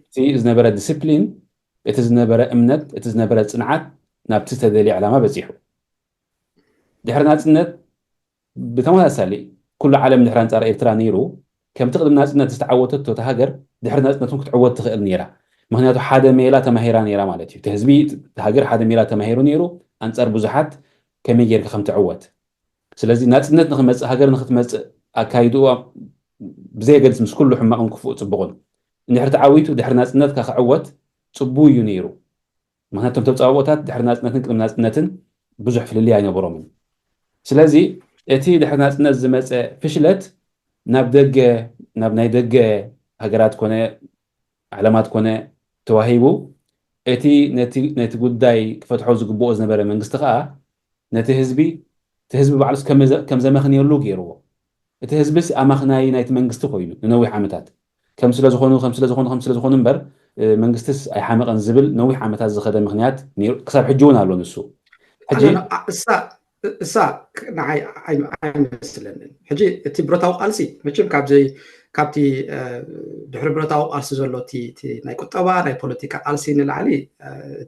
እቲ ዝነበረ ዲስፕሊን፣ እቲ ዝነበረ እምነት፣ እቲ ዝነበረ ጽንዓት ናብቲ ዝተደልየ ዕላማ በጺሑ። ድሕሪ ናጽነት ብተመሳሳሊ ኩሉ ዓለም ድሕሪ ኣንጻር ኤርትራ ነይሩ። ከምቲ ቅድሚ ናጽነት ዝተዓወተቶ እታ ሃገር ድሕሪ ናጽነት እውን ክትዕወት ትኽእል ነይራ። ምክንያቱ ሓደ ሜላ ተማሂራ ነይራ ማለት እዩ። እቲ ህዝቢ እቲ ሃገር ሓደ ሜላ ተማሂሩ ነይሩ ኣንጻር ብዙሓት ከመይ ጌርካ ከም ትዕወት። ስለዚ ናጽነት ንክመጽእ ሃገር ንክትመጽእ ኣካይድኡ ብዘየገድስ ምስ ኩሉ ሕማቕን ክፉእ ጽቡቕን እንድሕር ተዓዊቱ ድሕሪ ናጽነትካ ክዕወት ጽቡይ እዩ ነይሩ። ምክንያቱ እቶም ተጻብኦታት ድሕሪ ናጽነትን ቅድሚ ናጽነትን ብዙሕ ፍልልይ ኣይነበሮምን። ስለዚ እቲ ድሕሪ ናጽነት ዝመጸ ፍሽለት ናብ ደገ ናብ ናይ ደገ ሃገራት ኮነ ዓለማት ኮነ ተዋሂቡ እቲ ነቲ ጉዳይ ክፈትሖ ዝግብኦ ዝነበረ መንግስቲ ከዓ ነቲ ህዝቢ እቲ ህዝቢ ባዕሉስ ከም ዘመኽንየሉ ገይርዎ። እቲ ህዝብስ ኣማኽናይ ናይቲ መንግስቲ ኮይኑ ንነዊሕ ዓመታት ከም ስለ ዝኾኑ ከም ስለ ዝኾኑ ከም ስለ ዝኾኑ እምበር መንግስትስ ኣይሓመቐን ዝብል ነዊሕ ዓመታት ዝኸደ ምኽንያት ክሳብ ሕጂ እውን ኣሎ ንሱ። ሕጂ እሳ ንዓይ ኣይመስለንን። ሕጂ እቲ ብረታዊ ቃልሲ መቸም ካብዚ ካብቲ ድሕሪ ብረታዊ ቃልሲ ዘሎ ናይ ቁጠባ ናይ ፖለቲካ ቃልሲ ንላዕሊ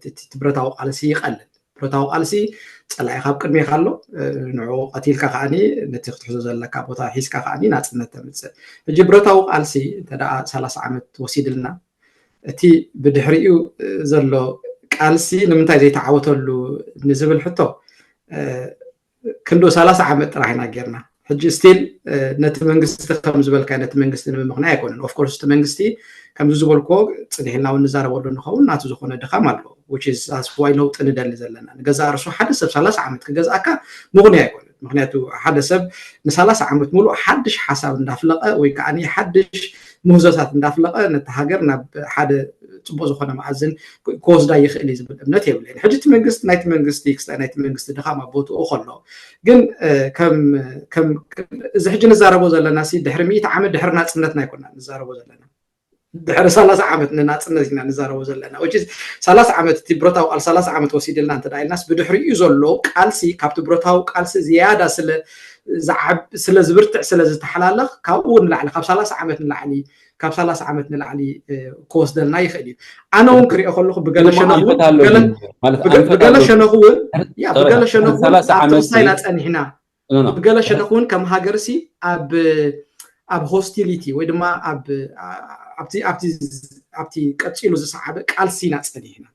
እቲ ብረታዊ ቃልሲ ይቐልል። ብረታዊ ቃልሲ ፀላኢ ካብ ቅድሜካ ኣሎ፣ ንዕኡ ቀቲልካ ከዓኒ ነቲ ክትሕዞ ዘለካ ቦታ ሒዝካ ከዓኒ ናፅነት ተምፅእ። ሕጂ ብረታዊ ቃልሲ እንተ ሰላሳ ዓመት ወሲድልና እቲ ብድሕሪኡ ዘሎ ቃልሲ ንምንታይ ዘይተዓወተሉ ንዝብል ሕቶ ክንዶ ሰላሳ ዓመት ጥራሕ ኢና ጌርና። ሕጂ ስቲል ነቲ መንግስቲ ከም ዝበልካ ነቲ መንግስቲ ንምምኽናይ ኣይኮነን። ኦፍኮርስ እቲ መንግስቲ ከምዚ ዝበልኮ ፅኒሕልና እውን ንዛረበሉ ንኸውን ናቱ ዝኾነ ድኻም ኣለዎ። ዋይ ለውጢ ንደሊ ዘለና ንገዛ ርሱ ሓደ ሰብ ሰላሳ ዓመት ክገዝኣካ ምኽንያ ኣይኮነን። ምክንያቱ ሓደ ሰብ ንሰላሳ ዓመት ሙሉእ ሓድሽ ሓሳብ እንዳፍለቐ ወይ ከዓ ሓድሽ ምህዞታት እንዳፍለቐ ነቲ ሃገር ናብ ሓደ ፅቡቅ ዝኾነ መኣዝን ክወስዳ ይኽእል እዩ ዝብል እምነት የብለይን። ሕጂ እቲ መንግስቲ ናይቲ መንግስቲ ክስታይ ናይቲ መንግስቲ ድኻም ኣብ ቦትኡ ከሎ ግን እዚ ሕጂ ንዛረቦ ዘለና ሲ ድሕሪ ሚእቲ ዓመት ድሕሪ ናፅነትና ኣይኮና ንዛረቦ ዘለና ድሕሪ ሰላሳ ዓመት ንናፅነት ኢና ንዛረቦ ዘለና። ሰላሳ ዓመት እቲ ብረታዊ ቃል ሰላሳ ዓመት ወሲድልና እንተ ኢልናስ ብድሕሪኡ ዘሎ ቃልሲ ካብቲ ብረታዊ ቃልሲ ዝያዳ ስለ ዝዓብ ስለ ዝብርትዕ ስለ ዝተሓላለኽ ካብኡ ንላዕሊ ካብ ሰላሳ ዓመት ንላዕሊ ካብ ሰላሳ ዓመት ንላዕሊ ክወስደልና ይኽእል እዩ። ኣነ እውን ክሪኦ ከለኹ ብገለ ሸነኹ እውን ብገለ ሸነኹ እውን ብገለ ሸነኹ እውን ኣብቲ ውሳይና ፀኒሕና ብገለ ሸነኽ እውን ከም ሃገርሲ ኣብ ኣብ ሆስቲሊቲ ወይ ድማ ኣብቲ ቀፂሉ ዝሰዓበ ቃልሲ ኢና ፀኒሕና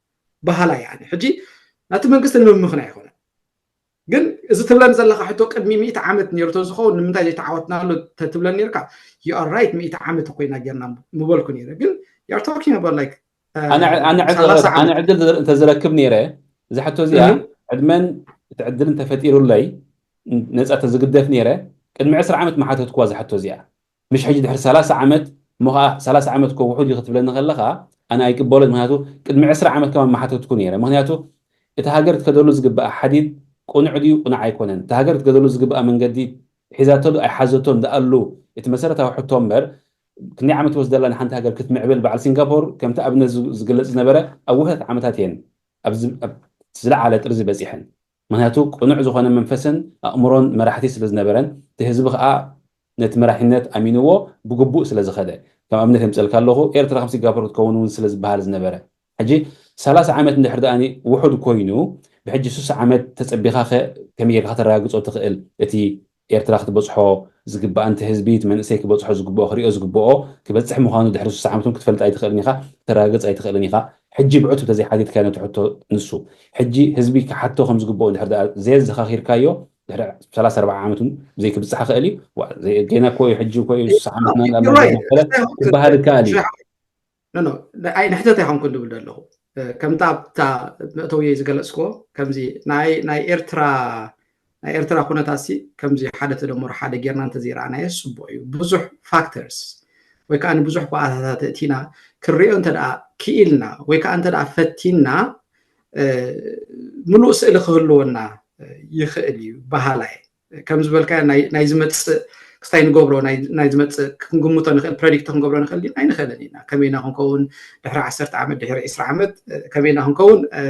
ባህላ እያ። ሕጂ ናቲ መንግስቲ ንምምኽና ኣይኮነን። ግን እዚ ትብለን ዘለካ ሕቶ ቅድሚ ሚእቲ ዓመት ነይሩ ተዝኸውን ንምንታይ ዘይተዓወትናሉ ተትብለን ነርካ ዩ ኣር ራይት። ሚእቲ ዓመት ኮይና ጌርና ምበልኩ ነይረ። ግን ዩ ኣር ታኪንግ ኣባውት ላይክ ኣነ ዕድል እንተዝረክብ ነይረ እዛ ሕቶ እዚኣ ዕድመን እቲ ዕድል እንተፈጢሩለይ ነፃ ተዝግደፍ ነይረ ቅድሚ ዕስራ ዓመት ምሓተትኩዋ እዛ ሕቶ እዚኣ። ምሽ ሕጂ ድሕሪ ሰላሳ ዓመት እሞ ከዓ ሰላሳ ዓመት እኮ ውሑድ እዩ ክትብለኒ ከለካ ኣነ ኣይቅበሎን። ምክንያቱ ቅድሚ ዕስራ ዓመት ከማን ምሓተትኩ ነይረ። ምክንያቱ እቲ ሃገር ትከደሉ ዝግበኣ ሓዲድ ቅኑዕ ድዩ ቅኑዕ ኣይኮነን፣ እቲ ሃገር ትከደሉ ዝግበኣ መንገዲ ሒዛቶ ዶ ኣይሓዘቶን ደኣሉ እቲ መሰረታዊ ሕቶ እምበር ክንደይ ዓመት ይወስደላ ንሓንቲ ሃገር ክትምዕብል። በዓል ሲንጋፖር ከምቲ ኣብነት ዝግለፅ ዝነበረ ኣብ ውሕዳት ዓመታት እየን ዝለዓለ ጥርዚ በፂሐን። ምክንያቱ ቅኑዕ ዝኾነ መንፈስን ኣእምሮን መራሕቲ ስለ ዝነበረን እቲ ህዝቢ ከዓ ነቲ መራሒነት ኣሚንዎ ብግቡእ ስለ ዝኸደ። ከም ኣብነት የምፀልካ ኣለኹ ኤርትራ ከም ሲንጋፖር ክትከውን እውን ስለ ዝበሃል ዝነበረ። ሕጂ ሰላሳ ዓመት እንድሕር ደኣ ውሑድ ኮይኑ ብሕጂ ሱሳ ዓመት ተፀቢኻ ከ ከመይ ጌርካ ከተረጋግፆ ትኽእል እቲ ኤርትራ ክትበፅሖ ዝግባኣ፣ ነቲ ህዝቢ፣ እቲ መንእሰይ ክበፅሖ ዝግብኦ፣ ክሪኦ ዝግብኦ ክበፅሕ ምዃኑ ድሕሪ ስሳ ዓመት እውን ክትፈልጥ ኣይትኽእልን ኢኻ፣ ክተረጋግፅ ኣይትኽእልን ኢኻ። ሕጂ ብዕቱብ ተዘይሓቲትካዮ ነቲ ሕቶ ንሱ፣ ሕጂ ህዝቢ ክሓቶ ከም ዝግብኦ እንድሕር ደኣ ዘየዘኻኺርካዮ፣ ድሕሪ ሰላሳ ኣርባዓ ዓመት እውን ዘይክብፅሕ ይኽእል እዩ። ዋ፣ ዘይ-፣ ገና እኮ እዩ፣ ሕጂ እኮ እዩ፣ ስሳ ዓመት ኢና እናበልና ክበሃል ይከኣል እዩ። ኖ ኖ፣ ኣይ፣ ንሕተት ኣይኮንኩን ዝብል ዘለኹ። ከምታ ኣብታ መእተውየይ ዝገለጽክዎ፣ ከምዚ ናይ ናይ ኤርትራ ናይ ኤርትራ ኩነታት ሲ ከምዚ ሓደ ተደምሮ ሓደ ጌርና እንተዘይረኣናዮ ጽቡቕ እዩ። ብዙሕ ፋክተርስ ወይ ከዓ ብዙሕ ባእታታት እቲና ክንሪኦ እንተ ደኣ ክኢልና ወይ ከዓ እንተ ደኣ ፈቲና፣ እ፣ ምሉእ ስእሊ ክህልወና ይኽእል እዩ በሃላይ። ከም ዝበልካዮ ናይ ናይ ዝመጽእ ክስታይ ንገብሮ ናይ ናይ ዝመጽእ ክንግምቶ ንኽእል፣ ፕረዲክት ክንገብሮ ንኽእል ድና ኣይንኽእልን ኢና። ከመይና ክንከውን ድሕሪ ዓሰርተ ዓመት ድሕሪ ዕስራ ዓመት እ፣ ከመይና ክንከውን እ፣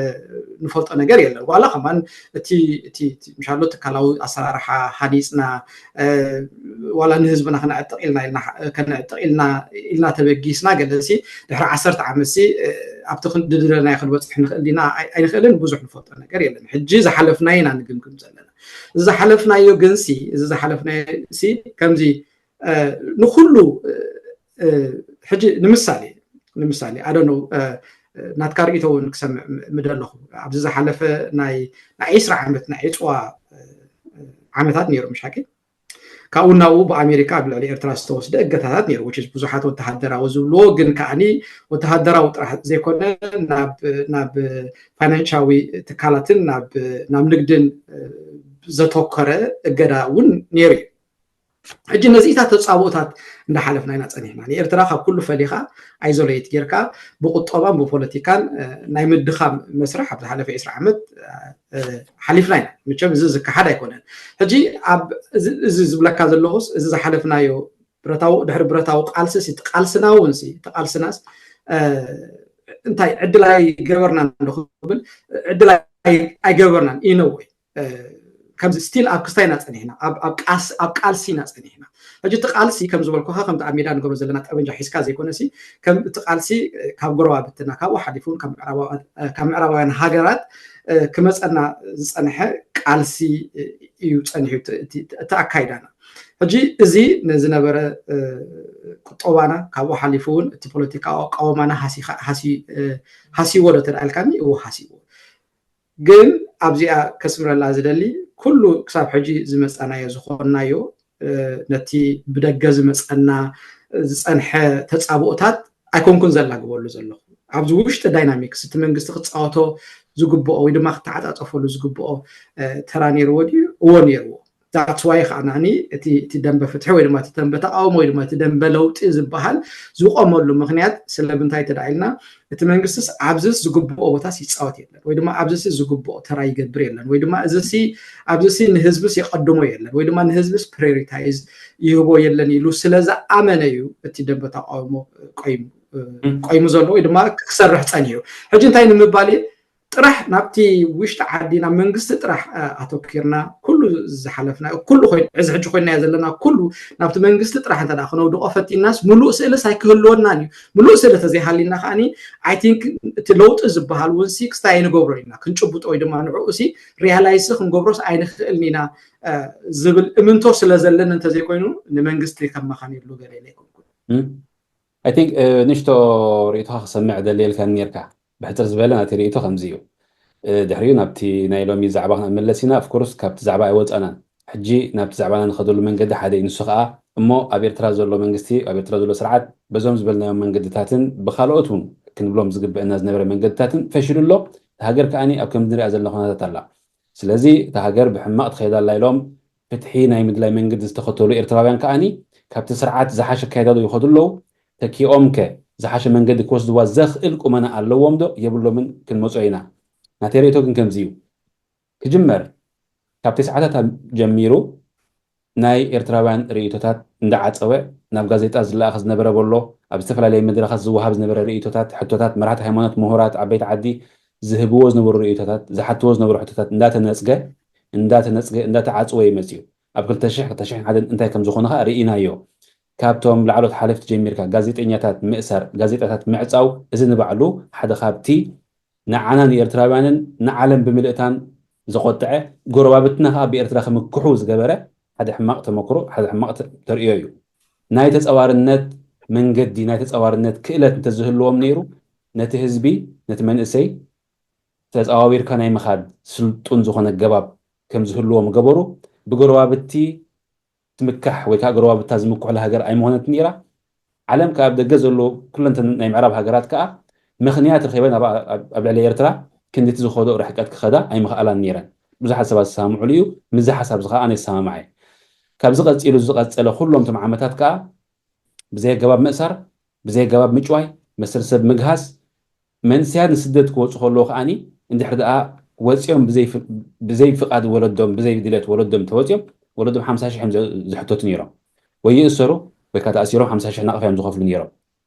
ንፈልጦ ነገር የለን። ዋላ ከማን እቲ እቲ እቲ ምሻሎ ትካላዊ ኣሰራርሓ ሃኒጽና እ፣ ዋላ ንህዝብና ከነዕጥቕ ኢልና ኢልና ከነዕጥቕ ኢልና ኢልና ተበጊስና ገለሲ ድሕሪ ዓሰርተ ዓመት ሲ እ፣ ኣብቲ ክን- ድድለናዮ ክንበጽሕ ንኽእል ዲና ኣይ- ኣይንኽእልን ብዙሕ ንፈልጦ ነገር የለን። ሕጂ ዝሓለፍናዮ ኢና ንግምግም ዘለና። እዚ ዝሓለፍናዮ ግን ሲ እዚ ዝሓለፍናዮ ሲ ከምዚ እ፣ ንኩሉ እ፣ እ፣ ሕጂ ንምሳሌ ንምሳሌ ኣደነው ናትካ ርእቶ እውን ክሰምዕ ም- ምደለኹ ኣብዚ ዝሓለፈ ናይ ናይ ዕስራ ዓመት ናይ ዕፅዋ እ፣ ዓመታት ነይሩ ምሻቂ ካብኡ ናብኡ ብኣሜሪካ ኣብ ልዕሊ ኤርትራ ዝተወስደ እገታታት ነይሩ which is ብዙሓት ወተሃደራዊ ዝብልዎ ግን ከዓኒ ወተሃደራዊ ጥራሕ ዘይኮነ ናብ ናብ ፋይናንሻዊ ትካላትን ናብ ናብ ንግድን እ፣ ዘተኮረ እገዳ እውን ነይሩ እዩ ሕጂ ነዚኢታት ተፃብኦታት እንዳሓለፍና ኢና ፀኒሕና ንኤርትራ ካብ ኩሉ ፈሊኻ ኣይዞለየት ጌርካ ብቁጠባን ብፖለቲካን እ፣ ናይ ምድኻም መስርሕ ኣብ ዝሓለፈ ዕስራ ዓመት እ፣ ሓሊፍና ኢና መቸም እዚ ዝከሓድ ኣይኮነን ሕጂ ኣብ እዚ- እዚ ዝብለካ ዘለኹስ እዚ ዝሓለፍናዮ ብረታዊ ድሕሪ ብረታዊ ቃልሲ ሲ ቃልስና እውን ሲ እቲ ቃልስናስ እ፣ እንታይ ዕድል ኣይገበርናን ዶ ክብል ዕድል ኣይ- ኣይገበርናን ኢነወይ ከምዚ ስቲል ኣብ ክስታይ ኢና ፀኒሕና ኣብ ኣብ ቃስ ኣብ ቃልሲ ኢና ፀኒሕና ሕጂ እቲ ቃልሲ ከም ዝበልኩካ ከምቲ ኣብ ሜዳ ንገብሮ ዘለና ጠበንጃ ሒዝካ ዘይኮነሲ ከም እቲ ቃልሲ ካብ ጎረባብትና ካብኡ ሓሊፉ እውን ካብ ምዕራባውያን- ካብ ምዕራባውያን ሃገራት እ፣ ክመፀና ዝፀንሐ ቃልሲ እ፣ እዩ ፀኒሑ እቲ- እቲ እቲ ኣካይዳና ሕጂ እዚ ንዝነበረ እ፣ ቁጠባና ካብኡ ሓሊፉ እውን እቲ ፖለቲካዊ ኣቃወማና ሃሲኻ- ሃሲ- እ፣ ሃሲዎ ዶ ተዳልካኒ እዎ ሃሲዎ ግን ኣብዚኣ ከስምረላ ዝደሊ ኩሉ ክሳብ ሕጂ ዝመፃናዮ ዝኾንናዮ እ፣ ነቲ ብደገ ዝመፀና ዝፀንሐ ተፃብኦታት ኣይኮንኩን ዘላግበሉ ዘለኹ ኣብዚ ውሽጢ ዳይናሚክስ እቲ መንግስቲ ክፃወቶ ዝግብኦ ወይ ድማ ክተዓፃፀፈሉ ዝግብኦ እ፣ ተራ ነይርዎ ድዩ እዎ ነይርዎ that's why ከዓ ናኒ እቲ እቲ ደንበ ፍትሒ ወይ ድማ እቲ ደንበ ተቃውሞ ወይ ድማ እቲ ደንበ ለውጢ ዝበሃል ዝቆመሉ ምክንያት ስለምንታይ ተዳኢልና እቲ መንግስትስ ኣብዚስ ዝግብኦ ቦታስ ይፃወት የለን ወይ ድማ ኣብዚስ ዝግብኦ ተራ ይገብር የለን ወይ ድማ እዚሲ ኣብዚሲ ንህዝብስ የቀድሞ የለን ወይ ድማ ንህዝብስ ፕሪዮሪታይዝ ይህቦ የለን ኢሉ ስለዝኣመነ እዩ እቲ ደንበ ተቃውሞ ቆይሙ ቆይሙ ዘሎ ወይ ድማ ክሰርሕ ፀኒሑ ሕጂ እንታይ ንምባል ጥራሕ ናብቲ ውሽጢ ዓዲ ናብ መንግስቲ ጥራሕ ኣተኪርና ኩሉ ዝሓለፍና ኩሉ እዚ ሕጂ ኮይና ዘለና ኩሉ ናብቲ መንግስቲ ጥራሕ እንተ ክነውድቆ ፈቲናስ ሙሉእ ስእልስ ኣይክህልወናን እዩ ሙሉእ ስእሊ ተዘይሃሊና ከዓኒ ኣይ ቲንክ እቲ ለውጢ ዝበሃል እውን ሲ ክስታይ ኣይንገብሮ ኢና ክንጭብጦ ወይ ድማ ንዕኡ ሲ ሪያላይዝ ክንገብሮስ ኣይንኽእልን ኢና ዝብል እምንቶ ስለ ዘለን እንተዘይኮይኑ ንመንግስቲ ከመኻን የሉ ገለ ኢለ ኣይኮንኩን I think ንእሽቶ ርእይቶኻ ክሰምዕ ደልየልካ ኔርካ ብሕፅር ዝበለ ናተይ ርእይቶ ከምዚ እዩ ድሕሪኡ ናብቲ ናይ ሎሚ ዛዕባ ክንመለስ ኢና of course ካብቲ ዛዕባ ኣይወፃናን ሕጂ ናብቲ ዛዕባና ንኸደሉ መንገዲ ሓደ እዩ ንሱ ከዓ እሞ ኣብ ኤርትራ ዘሎ መንግስቲ ኣብ ኤርትራ ዘሎ ስርዓት በዞም ዝበልናዮም መንገድታትን ብካልኦት እውን ክንብሎም ዝግብአና ዝነበረ መንገድታትን ፈሽሉ ኣሎ ሃገር ከዓኒ ኣብ ከምዚ ንሪኣ ዘለና ኩነታት ኣላ ስለዚ እታ ሃገር ብሕማቕ ትኸይድ ኣላ ኢሎም ፍትሒ ናይ ምድላይ መንገዲ ዝተኸተሉ ኤርትራውያን ከዓኒ ካብቲ ስርዓት ዝሓሸ ኣካይዳ ዶ ይኸዱ ኣለዉ ተኪኦም ከ ዝሓሸ መንገዲ ክወስድዋ ዘኽእል ቁመና ኣለዎም ዶ የብሎምን ክንመጾ ኢና ናተይ ርእቶ ግን ከምዚ እዩ ክጅመር ካብ ተስዓታት ጀሚሩ ናይ ኤርትራውያን ርእቶታት እንዳዓጸወ ናብ ጋዜጣ ዝለኣኽ ዝነበረ በሎ ኣብ ዝተፈላለየ መድረኻት ዝወሃብ ዝነበረ ርእቶታት ሕቶታት መራሕቲ ሃይማኖት ምሁራት ዓበይቲ ዓዲ ዝህብዎ ዝነበሩ ርእቶታት ዝሓትዎ ዝነበሩ ሕቶታት እንዳተነጽገ እንዳተነጽገ እንዳተዓጽወ እዩ መጽዩ ኣብ ክልተ ሽሕ ክልተ ሽሕን ሓደን እንታይ ከም ዝኾነ ኸኣ ርኢናዮ ካብቶም ላዕሎት ሓለፍቲ ጀሚርካ ጋዜጠኛታት ምእሳር ጋዜጣታት ምዕጻው እዚ ንባዕሉ ሓደ ካብቲ ንዓና ንኤርትራውያንን ንዓለም ብምልእታን ዘቖጥዐ ጎረባብትና ኸኣ ብኤርትራ ክምክሑ ዝገበረ ሓደ ሕማቕ ተመክሮ፣ ሓደ ሕማቕ ተርእዮ እዩ። ናይ ተፃዋርነት መንገዲ፣ ናይ ተፃዋርነት ክእለት እንተዝህልዎም ነይሩ፣ ነቲ ህዝቢ፣ ነቲ መንእሰይ ተፃዋዊርካ ናይ ምኻድ ስልጡን ዝኾነ ገባብ ከም ዝህልዎም ገበሩ። ብጎረባብቲ ትምካሕ ወይ ከዓ ጎረባብታ ዝምክሑላ ሃገር ኣይምኾነትን ነይራ። ዓለም ከኣብ ደገ ዘሎ ኩለንተ ናይ ምዕራብ ሃገራት ከዓ ምኽንያት ረኺበን ኣብ ልዕሊ ኤርትራ ክንድቲ ዝኸዶ ርሕቀት ክኸዳ ኣይምኽኣላን ነይረን። ብዙሓት ሰባት ዝሰማምዑሉ እዩ። ምዚ ሓሳብ እዚ ከዓ ኣነ ይሰማማዐ። ካብዚ ቀፂሉ ዝቐፀለ ኩሎም ቶም ዓመታት ከዓ ብዘይ ኣገባብ ምእሳር፣ ብዘይ ኣገባብ ምጭዋይ፣ መሰል ሰብ ምግሃስ፣ መንእሰያት ንስደት ክወፁ ከለዉ ከዓኒ እንድሕር ደኣ ወፂኦም ብዘይ ፍቓድ ወለዶም፣ ብዘይ ድሌት ወለዶም ተወፂኦም፣ ወለዶም ሓምሳ ሽሕ እዮም ዝሕተቱ ነይሮም። ወይ ይእሰሩ ወይ ከዓ ተኣሲሮም ሓምሳ ሽሕ ናቕፋ እዮም ዝኸፍሉ ነይሮም።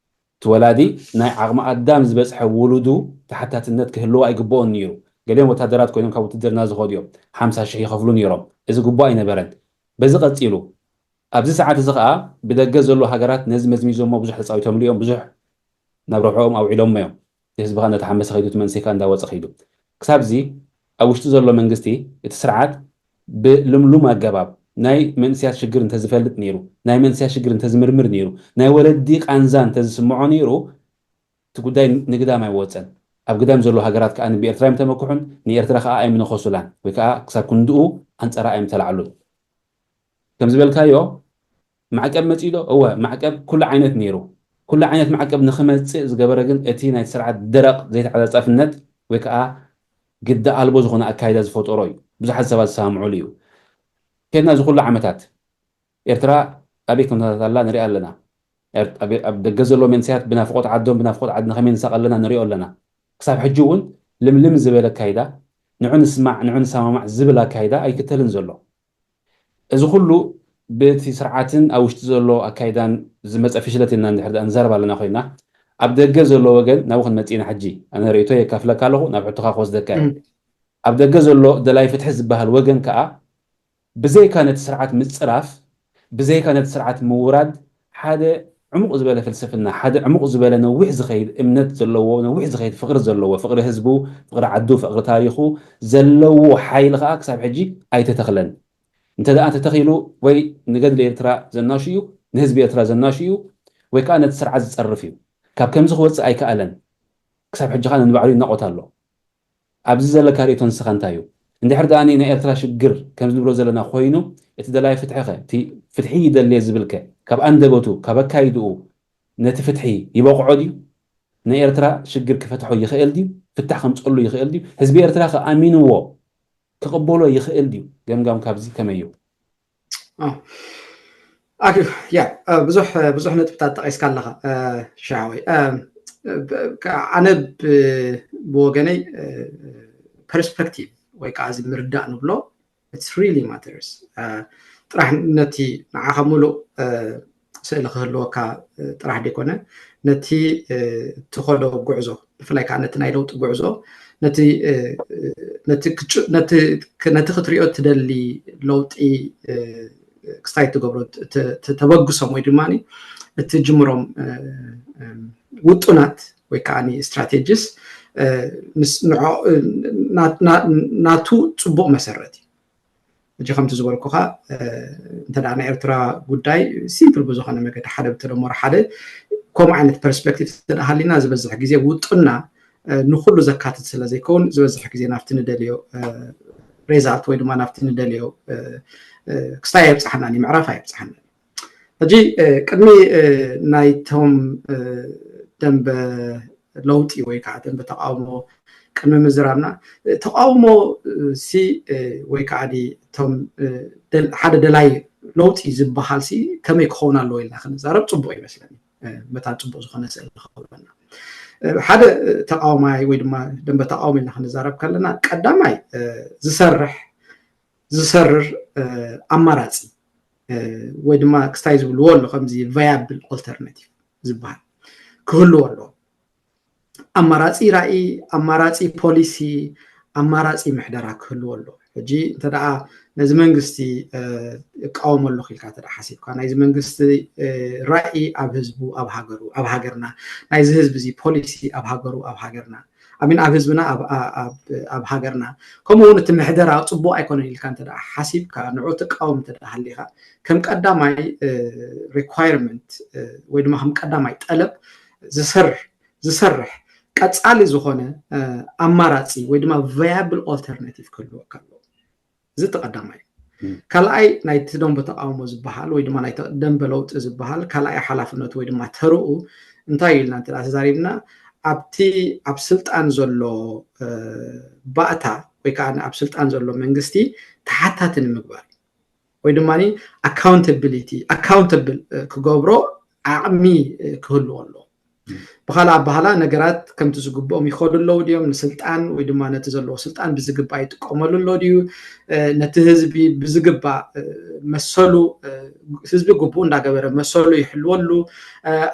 እቲ ወላዲ ናይ ዓቕሚ ኣዳም ዝበፅሐ ውሉዱ ተሓታትነት ክህልዎ ኣይግብኦን ነይሩ። ገሊኦም ወታደራት ኮይኖም ካብ ውትድርና ዝኸዱ እዮም። ሓምሳ ሽሕ ይኸፍሉ ነይሮም። እዚ ግቡእ ኣይነበረን። በዚ ቀፂሉ ኣብዚ ሰዓት እዚ ከዓ ብደገ ዘሎ ሃገራት ነዚ መዝሚዞሞ ብዙሕ ተፃዊቶምሉ እዮም። ብዙሕ ናብ ረብሕኦም ኣውዒሎሞ እዮም። እቲ ህዝቢ ከዓ እናተሓመሰ ከይዱ፣ እቲ መንእሰይ ከዓ እንዳወፀ ከይዱ። ክሳብዚ ኣብ ውሽጢ ዘሎ መንግስቲ፣ እቲ ስርዓት ብልምሉም ኣገባብ ናይ መንእሰያት ሽግር እንተዝፈልጥ ነይሩ፣ ናይ መንእሰያት ሽግር እንተዝምርምር ነይሩ፣ ናይ ወለዲ ቃንዛ እንተዝስምዖ ነይሩ፣ እቲ ጉዳይ ንግዳም ኣይወፀን። ኣብ ግዳም ዘሎ ሃገራት ከዓ ብኤርትራ እዮም ተመክሑን ንኤርትራ ከዓ ኣይምነኸሱላን ወይ ከዓ ክሳብ ክንድኡ ኣንፀራ እዮም ተላዕሉን። ከም ዝበልካዮ ማዕቀብ መፂኡ ዶ? እወ፣ ማዕቀብ ኩሉ ዓይነት ነይሩ። ኩሉ ዓይነት ማዕቀብ ንክመፅእ ዝገበረ ግን እቲ ናይ ስርዓት ደረቕ ዘይተዓፃፃፍነት ወይ ከዓ ግዲ ኣልቦ ዝኾነ ኣካይዳ ዝፈጠሮ እዩ። ብዙሓት ሰባት ዝሰማምዑሉ እዩ። ከድና እዚ ኩሉ ዓመታት ኤርትራ ኣበይ ከም ተታላ ንሪኣ ኣለና። ኣብ ደገ ዘሎ መንእሰያት ብናፍቆት ዓዶም ብናፍቆት ዓድና ከመይ ንሳቐ ኣለና ንሪኦ ኣለና። ክሳብ ሕጂ እውን ልምልም ዝበለ ኣካይዳ፣ ንዑ ንስማዕ ንዑ ንሰማማዕ ዝብል ኣካይዳ ኣይክተልን ዘሎ። እዚ ኩሉ ብቲ ስርዓትን ኣብ ውሽጢ ዘሎ ኣካይዳን ዝመፀ ፍሽለት ኢልና እንድሕር ደኣ ንዛረብ ኣለና ኮይና፣ ኣብ ደገ ዘሎ ወገን ናብኡ ክንመፅእ ኢና። ሕጂ ኣነ ርእይቶ የካፍለካ ኣለኹ፣ ናብ ሕቶኻ ክወስደካ እየ። ኣብ ደገ ዘሎ ደላይ ፍትሒ ዝበሃል ወገን ከዓ ብዘይካ ነቲ ስርዓት ምፅራፍ፣ ብዘይካ ነቲ ስርዓት ምውራድ ሓደ ዕሙቕ ዝበለ ፍልስፍና፣ ሓደ ዕሙቕ ዝበለ ነዊሕ ዝኸይድ እምነት ዘለዎ፣ ነዊሕ ዝኸይድ ፍቕሪ ዘለዎ፣ ፍቕሪ ህዝቡ፣ ፍቕሪ ዓዱ፣ ፍቕሪ ታሪኹ ዘለዎ ሓይሊ ከዓ ክሳብ ሕጂ ኣይተተኽለን። እንተ ደኣ ተተኺሉ ወይ ንገድሊ ኤርትራ ዘናሹ እዩ፣ ንህዝቢ ኤርትራ ዘናሹ እዩ፣ ወይ ከዓ ነቲ ስርዓት ዝፀርፍ እዩ። ካብ ከምዚ ክወፅእ ኣይከኣለን። ክሳብ ሕጂ ከዓ ንባዕሉ ይናቖት ኣሎ። ኣብዚ ዘለካ ርእይቶ ንስኻ እንታይ እዩ? እንድሕር ደኣ ናይ ኤርትራ ሽግር ከምዚ ንብሎ ዘለና ኮይኑ፣ እቲ ደላይ ፍትሒ ኸ፣ እቲ ፍትሒ ይደልየ ዝብል ከ፣ ካብ ኣንደበቱ፣ ካብ ኣካይድኡ ነቲ ፍትሒ ይበቕዖ ድዩ? ናይ ኤርትራ ሽግር ክፈትሖ ይኽእል ድዩ? ፍታሕ ከምፀሉ ይኽእል ድዩ? ህዝቢ ኤርትራ ከ ኣሚንዎ ክቕበሎ ይኽእል ድዩ? ገምጋም ካብዚ ከመይ እዩ? ኣኪ ያ ብዙሕ ብዙሕ ነጥብታት ጠቒስካ ኣለኻ ሻወይ። ኣነ ብወገነይ ፐርስፐክቲቭ ወይ ከዓ እዚ ምርዳእ ንብሎ it's really matters። ጥራሕ ነቲ ንዓኻ ሙሉእ ስእሊ ክህልወካ ጥራሕ ደይኮነ፣ ነቲ ትኸዶ ጉዕዞ፣ ብፍላይ ከዓ ነቲ ናይ ለውጢ ጉዕዞ፣ ነቲ ክትሪኦ ትደሊ ለውጢ ክስታይ ትገብሮ ተበግሶም ወይ ድማ እቲ ጅምሮም ውጡናት ወይ ከዓ ስትራቴጂስ ናቱ ፅቡቕ መሰረት እዩ። ሕጂ ከምቲ ዝበልኩኻ እንተ ናይ ኤርትራ ጉዳይ ሲምፕል ብዝኾነ መገዲ ሓደ ብተደመሮ ሓደ ከምኡ ዓይነት ፐርስፔክቲቭ እንተ ሃሊና ዝበዝሕ ግዜ ውጡና ንኩሉ ዘካትት ስለ ዘይከውን ዝበዝሕ ግዜ ናብቲ ንደልዮ ሬዛልት ወይ ድማ ናብቲ ንደልዮ ክስታይ ኣይብፅሓናን እዩ፣ ምዕራፍ ኣይብፅሓናን። ሕጂ ቅድሚ ናይቶም ደንበ ለውጢ ወይ ከዓ ደንበ ተቃውሞ ቅድሚ ምዝራብና ተቃውሞ ሲ ወይ ከዓ እቶም ሓደ ደላይ ለውጢ ዝበሃል ሲ ከመይ ክኸውን ኣለዎ ኢልና ክንዛረብ ፅቡቅ ይመስለኒ። መታን ፅቡቅ ዝኾነ ስእሊ ክኸውና ሓደ ተቃዋማይ ወይ ድማ ደንበ ተቃውሞ ኢልና ክንዛረብ ከለና ቀዳማይ ዝሰርሕ ዝሰርር ኣማራፂ ወይ ድማ ክስታይ ዝብልዎ ኣሎ ከምዚ ቫያብል ኦልተርናቲቭ ዝበሃል ክህልዎ ኣለዎ። ኣማራፂ ራእይ፣ ኣማራፂ ፖሊሲ፣ ኣማራፂ ምሕደራ ክህልዎ ኣለዎ። ሕጂ እንተ ደኣ ነዚ መንግስቲ እቃወሞ ኣለኹ ኢልካ እንተ ደኣ ሓሲብካ ናይዚ መንግስቲ ራእይ ኣብ ህዝቡ፣ ኣብ ሃገሩ፣ ኣብ ሃገርና ናይዚ ህዝቢ እዚ ፖሊሲ ኣብ ሃገሩ፣ ኣብ ሃገርና ኣሚን ኣብ ህዝብና ኣብ ሃገርና። ከምኡ እውን እቲ ምሕደራ ፅቡቅ ኣይኮነን ኢልካ እንተ ሓሲብካ ንዑ ትቃወም እንተ ሃሊካ ከም ቀዳማይ requirement ወይ ድማ ከም ቀዳማይ ጠለብ ዝሰርሕ ዝሰርሕ ቀፃሊ ዝኾነ ኣማራፂ ወይ ድማ viable alternative ክህልወካ ኣለዎ። እዚ እቲ ቀዳማይ እዩ። ካልኣይ ናይቲ ደንበ ተቃውሞ ዝበሃል ወይ ድማ ናይ ደንበ ለውጢ ዝበሃል ካልኣይ ሓላፍነቱ ወይ ድማ ተርኡ እንታይ እዩ ኢልና እንተ ተዛሪብና ኣብቲ ኣብ ስልጣን ዘሎ ባእታ ወይ ከዓ ኣብ ስልጣን ዘሎ መንግስቲ ተሓታቲ ንምግባር ወይ ድማ accountability accountable ክገብሮ ዓቕሚ ክህልዎ ኣለዎ። ብካልእ ኣባህላ ነገራት ከምቲ ዝግብኦም ይኸዱ ኣለዉ ድዮም? ንስልጣን ወይ ድማ ነቲ ዘለዎ ስልጣን ብዝግባእ ይጥቀመሉ ኣሎ ድዩ? ነቲ ህዝቢ ብዝግባእ መሰሉ ህዝቢ ግቡእ እንዳገበረ መሰሉ ይሕልወሉ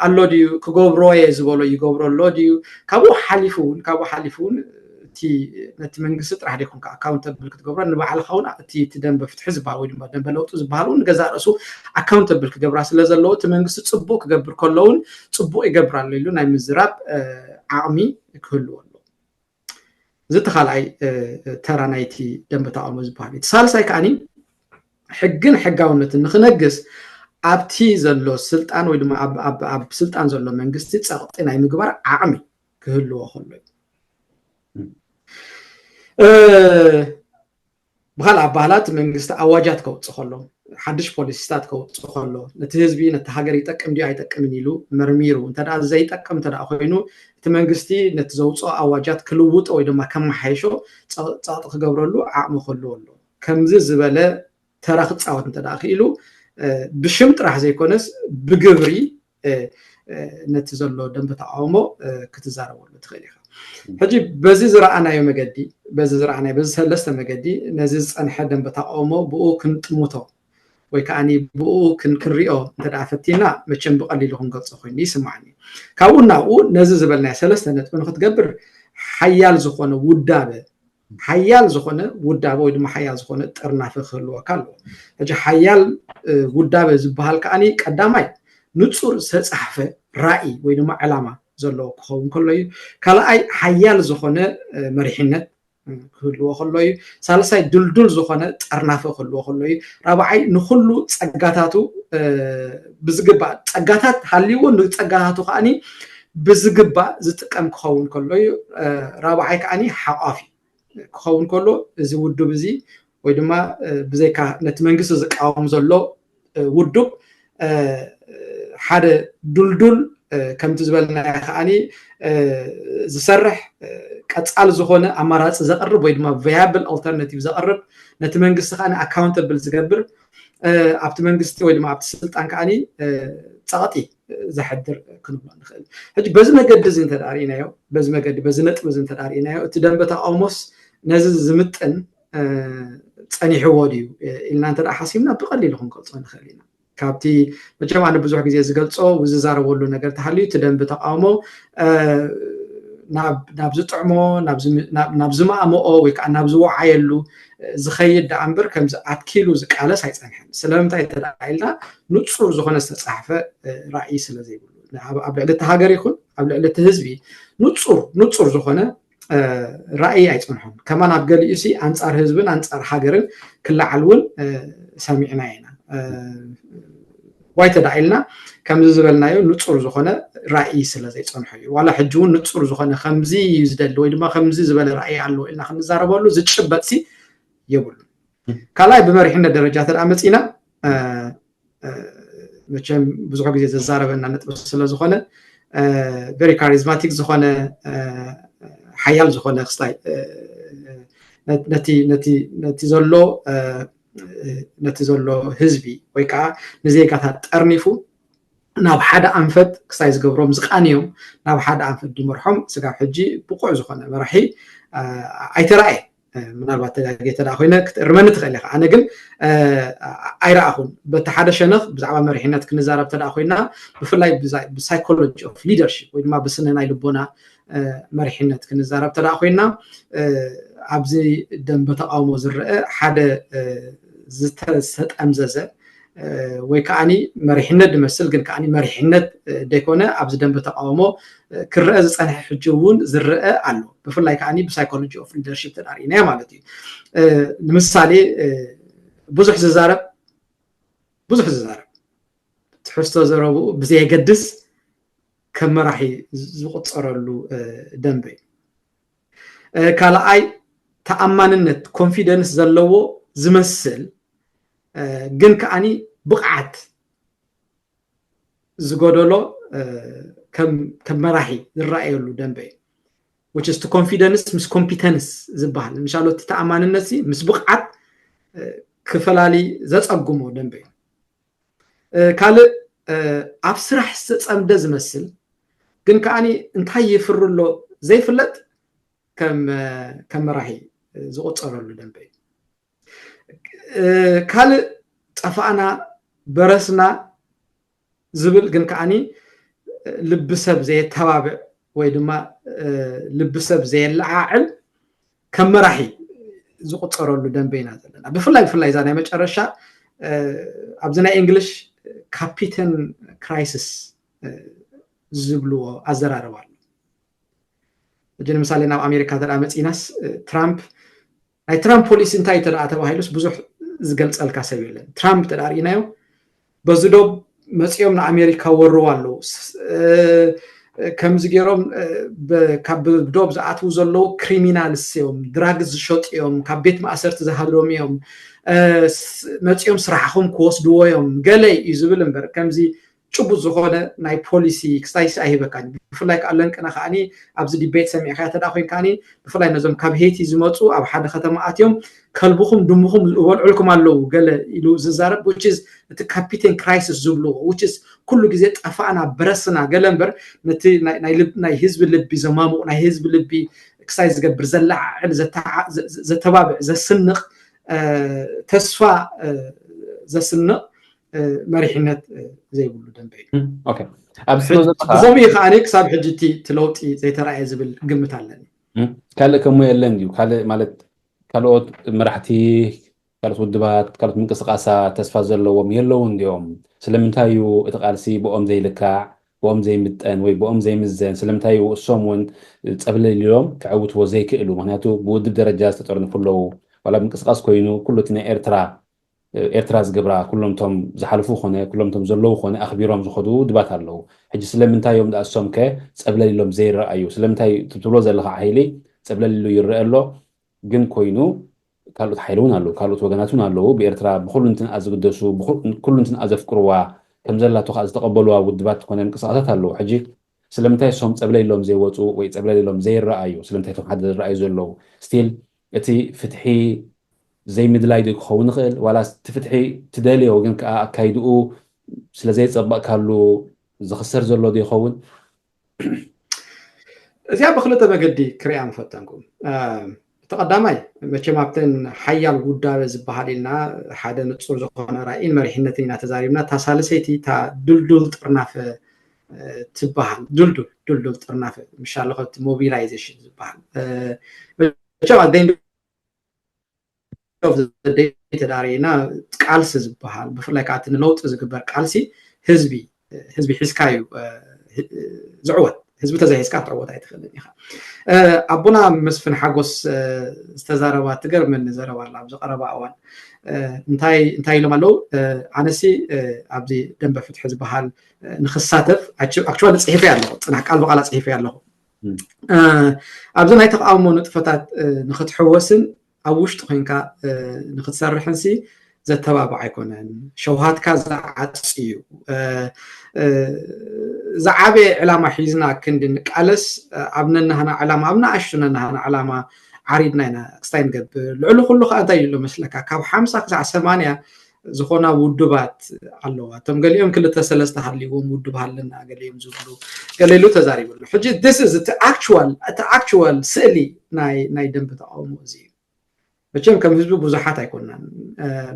ኣሎ ድዩ? ክገብሮ እየ ዝበሎ ይገብሮ ኣሎ ድዩ? ካብኡ ሓሊፉ እውን ካብኡ ሓሊፉ እውን እቲ ነቲ መንግስቲ ጥራሕ ደይኮንካ ኣካውንተብል ክትገብሮ ንባዕልካ እውን እቲ እቲ ደንበ ፍትሒ ዝበሃል ወይ ድማ ደንበ ለውጢ ዝበሃል እውን ንገዛእ ርእሱ ኣካውንተብል ክገብራ ስለ ዘለዎ እቲ መንግስቲ ፅቡቅ ክገብር ከሎ እውን ፅቡቅ ይገብር ኣሎ ኢሉ ናይ ምዝራብ ዓቕሚ ክህልዎ ኣሎ። እዚ እቲ ካልኣይ ተራ ናይቲ ደንበ ተቃውሞ ዝበሃል እዩ። እቲ ሳልሳይ ከዓኒ ሕግን ሕጋውነትን ንክነግስ ኣብቲ ዘሎ ስልጣን ወይ ድማ ኣብ ስልጣን ዘሎ መንግስቲ ፀቕጢ ናይ ምግባር ዓቕሚ ክህልዎ ከሎ እዩ። ብካልእ ኣባህላ እቲ መንግስቲ ኣዋጃት ከውፅእ ከሎ ሓድሽ ፖሊሲታት ከውፅእ ከሎ ነቲ ህዝቢ ነቲ ሃገር ይጠቅም ድዩ ኣይጠቅምን ኢሉ መርሚሩ እንተ ዘይጠቅም እንተ ኮይኑ እቲ መንግስቲ ነቲ ዘውፅኦ ኣዋጃት ክልውጦ ወይ ድማ ከመሓየሾ ፀቕጢ ክገብረሉ ዓቕሚ ክህልዎ ኣሎ። ከምዚ ዝበለ ተራ ክፃወት እንተ ክኢሉ ብሽም ጥራሕ ዘይኮነስ ብግብሪ ነቲ ዘሎ ደንበ ተቃውሞ ክትዛረበሉ ትኽእል ኢኻ። ሕጂ በዚ ዝረኣናዮ መገዲ በዚ ዝረኣናዮ በዚ ሰለስተ መገዲ ነዚ ዝፀንሐ ደንበ ተቃውሞ ብኡ ክንጥምቶ ወይ ከዓ ብኡ ክንሪኦ እንተ ፈቲና መቸም ብቀሊሉ ክንገልፆ ኮይኑ ይስማዓኒ። ካብኡ ናብኡ ነዚ ዝበልናዮ ሰለስተ ነጥቢ ንክትገብር ሓያል ዝኾነ ውዳበ ሓያል ዝኾነ ውዳበ ወይ ድማ ሓያል ዝኾነ ጥርናፈ ክህልወካ ኣለዎ። ሕጂ ሓያል ውዳበ ዝበሃል ከዓኒ ቀዳማይ ንፁር ዝተፃሕፈ ራእይ ወይ ድማ ዕላማ ዘለዎ ክኸውን ከሎ እዩ። ካልኣይ ሓያል ዝኾነ መሪሕነት ክህልዎ ከሎ እዩ። ሳልሳይ ድልዱል ዝኾነ ጠርናፈ ክህልዎ ከሎ እዩ። ራብዓይ ንኩሉ ፀጋታቱ ብዝግባእ ፀጋታት ሃልይዎ ንፀጋታቱ ከዓኒ ብዝግባእ ዝጥቀም ክኸውን ከሎ እዩ። ራብዓይ ከዓኒ ሓቋፊ ክኸውን ከሎ እዚ ውድብ እዚ ወይ ድማ ብዘይካ ነቲ መንግስቲ ዝቃወም ዘሎ ውድብ ሓደ ዱልዱል ከምቲ ዝበልና ከዓኒ ዝሰርሕ ቀፃል ዝኾነ ኣማራፂ ዘቕርብ ወይ ድማ viable alternative ዘቕርብ ነቲ መንግስቲ ከዓ ኣካውንተብል ዝገብር ኣብቲ መንግስቲ ወይ ድማ ኣብቲ ስልጣን ከዓ ፀቕጢ ዘሕድር ክንብሎ ንኽእል። ሕጂ በዚ መገዲ እዚ እንተ ርኢናዮ በዚ መገዲ በዚ ነጥቢ እዚ እንተ ርኢናዮ እቲ ደንበ ተቃውሞስ ነዚ ዝምጥን ፀኒሕዎ ድዩ ኢልና እንተ ሓሲብና ብቐሊሉ ክንገልፆ ንኽእል ኢና። ካብቲ መቸም ኣነ ብዙሕ ግዜ ዝገልፆ ዝዛረበሉ ነገር ተሃልዩ እቲ ደንቢ ተቃውሞ ናብ ዝጥዕሞ ናብ ዝማእምኦ ወይ ከዓ ናብ ዝወዓየሉ ዝኸይድ ደኣ እምበር ከምዚ ኣትኪሉ ዝቃለስ ኣይፀንሐን። ስለምንታይ እንተ ኢልና ንፁር ዝኾነ ዝተፃሕፈ ራእይ ስለ ዘይብሉ ኣብ ልዕሊ እቲ ሃገር ይኹን ኣብ ልዕሊ እቲ ህዝቢ ንፁር ንፁር ዝኾነ ራእይ ኣይፀንሖን። ከማን ኣብ ገሊኡ ሲ ኣንፃር ህዝብን ኣንፃር ሃገርን ክለዓል እውን ሰሚዕና ኢና። ዋይ ተዳኢልና ከምዚ ዝበልናዮ ንፁር ዝኾነ ራእይ ስለ ዘይፀንሖ እዩ። ዋላ ሕጂ እውን ንፁር ዝኾነ ከምዚ እዩ ዝደሊ ወይ ድማ ከምዚ ዝበለ ራእይ ኣለዎ ኢልና ክንዛረበሉ ዝጭበጥ ሲ የብሉን። ካልኣይ ብመሪሕነት ደረጃ ተደኣ መፂና መቸም ብዙሕ ግዜ ዘዛረበና ነጥቢ ስለዝኾነ very charismatic ዝኾነ ሓያል ዝኾነ ክስታይ ነቲ ዘሎ ነቲ ዘሎ ህዝቢ ወይ ከዓ ንዜጋታት ጠርኒፉ ናብ ሓደ ኣንፈት ክሳይ ዝገብሮም ዝቃንዮም ናብ ሓደ ኣንፈት ድመርሖም ስጋብ ሕጂ ብቑዕ ዝኾነ መራሒ ኣይተረኣየ። ምናልባት ተጋጌ ተዳ ኮይነ ክትእርመኒ ትኽእል ኢኻ። ኣነ ግን ኣይረኣኹን። በቲ ሓደ ሸነኽ ብዛዕባ መሪሕነት ክንዛረብ ተዳ ኮይና ብፍላይ ብሳይኮሎጂ ኦፍ ሊደርሽፕ ወይ ድማ ብስነ ናይ ልቦና መሪሕነት ክንዛረብ ተዳ ኮይና ኣብዚ ደንበ ተቃውሞ ዝረአ ሓደ ዝተጠምዘዘ ወይ ከዓኒ መሪሕነት ዝመስል ግን ከዓኒ መሪሕነት ዘይኮነ ኣብዚ ደንበ ተቃውሞ ክረአ ዝፀንሐ ሕጂ እውን ዝረአ ኣሎ። ብፍላይ ከዓኒ ብሳይኮሎጂ ኦፍ ሊደርሺፕ ተዳርኢናዮ ማለት እዩ። ንምሳሌ ብዙሕ ዝዛረብ ብዙሕ ዝዛረብ ትሕዝቶ ዘረብኡ ብዘየገድስ ከም መራሒ ዝቁፀረሉ ደንበ እዩ። ካልኣይ ተኣማንነት ኮንፊደንስ ዘለዎ ዝመስል ግን ከዓኒ ብቕዓት ዝጎደሎ ከም መራሒ ዝረኣየሉ ደንበ እዩ። Which is to confidence ምስ ኮምፒተንስ ዝበሃል ንሻሎ እቲ ተኣማንነት ምስ ብቕዓት ክፈላሊ ዘፀጉሞ ደንበ እዩ። ካልእ ኣብ ስራሕ ዝተፀምደ ዝመስል ግን ከዓኒ እንታይ ይፍር ኣሎ ዘይፍለጥ ከም መራሒ ዝቁፀረሉ ደንበ እዩ። ካልእ ጠፋእና በረስና ዝብል ግን ከዓኒ ልቢ ሰብ ዘየተባብዕ ወይ ድማ ልቢ ሰብ ዘየለዓዕል ከም መራሒ ዝቁፀረሉ ደንበ ኢና ዘለና። ብፍላይ ብፍላይ እዛ ናይ መጨረሻ ኣብዚ ናይ እንግሊሽ ካፒተን ክራይሲስ ዝብልዎ ኣዘራርባ ኣሎ። ሕጂ ንምሳሌ ናብ ኣሜሪካ ተደኣ መፂናስ ትራምፕ ናይ ትራምፕ ፖሊሲ እንታይ ተደኣ ተባሂሉስ ብዙሕ ዝገልፀልካ ሰብ የለን። ትራምፕ ተደኣ ርኢናዮ በዚ ዶብ መፂኦም ንኣሜሪካ ወርዋ ኣለዉ። ከምዚ ገይሮም ካብ ዶብ ዝኣትዉ ዘለዉ ክሪሚናልስ እዮም፣ ድራግ ዝሸጡ እዮም፣ ካብ ቤት ማእሰርቲ ዝሃድሮም እዮም፣ መፂኦም ስራሕኹም ክወስድዎ እዮም ገለ እዩ ዝብል እምበር ከምዚ ጭቡጥ ዝኾነ ናይ ፖሊሲ ክስታይሲ ኣይህበካን። ብፍላይ ከዓ ለንቅና ከዓኒ ኣብዚ ዲቤት ሰሚዕካዮ ተደኣ ኮይንካኒ ብፍላይ ነዞም ካብ ሄይቲ ዝመፁ ኣብ ሓደ ከተማ ኣትዮም ከልብኹም ድምኹም ዝበልዑልኩም ኣለዉ ገለ ኢሉ ዝዛረብ which is እቲ ካፒቴን ክራይሲስ ዝብልዎ which is ኩሉ ግዜ ጠፋእና በረስና ገለ እምበር ነቲ ናይ ህዝቢ ልቢ ዘማሙቕ ናይ ህዝቢ ልቢ ክሳይ ዝገብር ዘለዓዕል ዘተባብዕ ዘስንቕ ተስፋ ዘስንቕ መሪሕነት ዘይብሉ ደንበ እዩ። ኣብዚ ብኸምኡ እዩ ከዓ ክሳብ ሕጂ እቲ ለውጢ ዘይተረኣየ ዝብል ግምት ኣለኒ። ካልእ ከሞ የለን ድዩ? ካልእ ማለት ካልኦት መራሕቲ ካልኦት ውድባት ካልኦት ምንቅስቃሳት ተስፋ ዘለዎም የለውን ድዮም? ስለምንታይ እዩ እቲ ቃልሲ ብኦም ዘይልካዕ ብኦም ዘይምጠን ወይ ብኦም ዘይምዘን? ስለምንታይ እዩ እሶም እውን ፀብለል ኢሎም ክዕውትዎ ዘይክእሉ? ምክንያቱ ብውድብ ደረጃ ዝተጠርንፉ ኣለዉ። ዋላ ምንቅስቃስ ኮይኑ ኩሉ እቲ ናይ ኤርትራ ኤርትራ ዝገብራ ኩሎም ቶም ዝሓልፉ ኮነ ኩሎም ቶም ዘለዉ ኮነ ኣኽቢሮም ዝኸዱ ውድባት ኣለዉ። ሕጂ ስለምንታይ እዮም ደኣ እሶም ከ ፀብለል ኢሎም ዘይረኣዩ? ስለምንታይ ትብሎ ዘለኻ ሓይሊ ፀብለል ኢሉ ይረአ ኣሎ ግን ኮይኑ ካልኦት ሓይሊ እውን ኣለዉ ካልኦት ወገናት እውን ኣለዉ ብኤርትራ ብኩሉ እንትንኣ ዝግደሱ ኩሉ እንትንኣ ዘፍቅርዋ ከም ዘላቶ ከዓ ዝተቐበልዋ ውድባት ኮነ ምንቅስቃሳት ኣለዉ። ሕጂ ስለምንታይ እሶም ፀብለል ኢሎም ዘይወፁ ወይ ፀብለል ኢሎም ዘይረኣዩ? ስለምንታይ እቶም ሓደ ዝረኣዩ ዘለዉ still እቲ ፍትሒ ዘይምድላይ ዶ ክኸውን ይኽእል ዋላ እቲ ፍትሒ ትደልዮ ግን ከዓ ኣካይድኡ ስለዘይፀበቕካሉ ዝኽሰር ዘሎ ዶ ይኸውን? እዚኣ ብክልተ መገዲ ክሪኣ ምፈተንኩ። እቲ ቀዳማይ መቸም ኣብተን ሓያል ውዳበ ዝበሃል ኢልና ሓደ ንፁር ዝኾነ ራእይን መሪሕነትን ኢና ተዛሪብና። እታ ሳልሰይቲ እታ ድልዱል ጥርናፈ ትበሃል። ድልዱል ድልዱል ጥርናፈ ምሻሎ ከብቲ ሞቢላይዜሽን ዝበሃል መቸም ተዳሪና ቃልሲ ዝበሃል ብፍላይ ከዓ እቲ ንለውጢ ዝግበር ቃልሲ ህዝቢ ህዝቢ ሒዝካ እዩ ዝዕወት። ህዝቢ ተዘይሒዝካ ክትዕወት ኣይትኽእልን ኢኻ። ኣቦና መስፍን ሓጎስ ዝተዛረባ ትገርመኒ ዘረባ ኣላ ኣብዚ ቀረባ እዋን እንታይ እንታይ ኢሎም ኣለዉ? ኣነሲ ኣብዚ ደንበ ፍትሒ ዝበሃል ንክሳተፍ ኣክቹዋሊ ፅሒፈ ኣለኹ፣ ፅናሕ ቃል ብቃላ ፅሒፈ ኣለኹ። ኣብዚ ናይ ተቃውሞ ንጥፈታት ንክትሕወስን ኣብ ውሽጢ ኮይንካ ንክትሰርሕንሲ ዘተባብዕ ኣይኮነን። ሸውሃትካ ዝዓፅ እዩ። ዝዓበየ ዕላማ ሒዝና ክንዲ ንቃለስ ኣብ ነናህና ዕላማ ኣብ ንኣሽቱ ነናህና ዕላማ ዓሪድና ኢና ክስታይ ንገብር። ልዕሊ ኩሉ ከዓ እንታይ ይሎ መስለካ ካብ ሓምሳ ክሳዕ ሰማንያ ዝኾና ውድባት ኣለዋ። እቶም ገሊኦም ክልተ ሰለስተ ሃልይዎም ውድብ ሃለና ገሊኦም ዝብሉ ገለ ኢሉ ተዛሪቡ ኣሎ። ሕጂ this is እቲ actual እቲ actual ስእሊ ናይ ናይ ደንበ ተቃውሞ እዚ እዩ። መቸም ከም ህዝቢ ብዙሓት ኣይኮናን።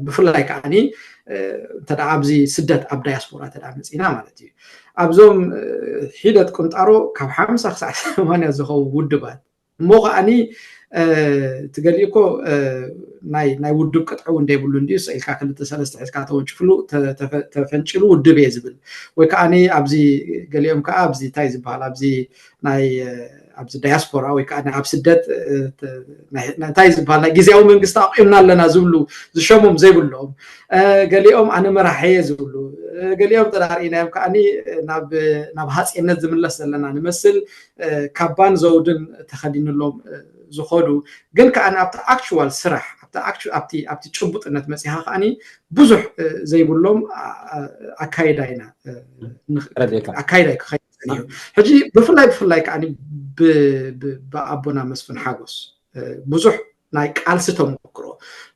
ብፍላይ ከዓኒ እንተ ኣብዚ ስደት ኣብ ዳያስፖራ እንተ መፂና ማለት እዩ ኣብዞም ሒደት ቁንጣሮ ካብ ሓምሳ ክሳዕ ሰማንያ ዝኸውን ውድባት እሞ ከዓኒ እቲ ገሊኡ እኮ ናይ ውድብ ቅጥዒ እውን ደይብሉ እንዲዩ። ስኢልካ ክልተ ሰለስተ ሒዝካ ተወንጭፍሉ ተፈንጭሉ ውድብ እየ ዝብል። ወይ ከዓ ኣብዚ ገሊኦም ከዓ ኣብዚ እንታይ ዝበሃል ኣብዚ ናይ ኣብዚ ዳያስፖራ ወይ ከዓ ኣብ ስደት እንታይ ዝበሃል ናይ ግዜያዊ መንግስቲ ኣቑምና ኣለና ዝብሉ ዝሸሞም ዘይብሎም፣ ገሊኦም ኣነ መራሒ እየ ዝብሉ፣ ገሊኦም ተዳርኢናዮም ከዓ ናብ ሃፅነት ዝምለስ ዘለና ንመስል፣ ካባን ዘውድን ተኸዲንሎም ዝኸዱ፣ ግን ከዓ ኣብቲ ኣክቹዋል ስራሕ ኣብቲ ጭቡጥነት መፂኻ ከዓ ብዙሕ ዘይብሎም ኣካይዳ ኢና ኣካይዳ ክኸይድ። ሕጂ ብፍላይ ብፍላይ ከዓ ብኣቦና መስፍን ሓጎስ ብዙሕ ናይ ቃልሲ ተመክሮ፣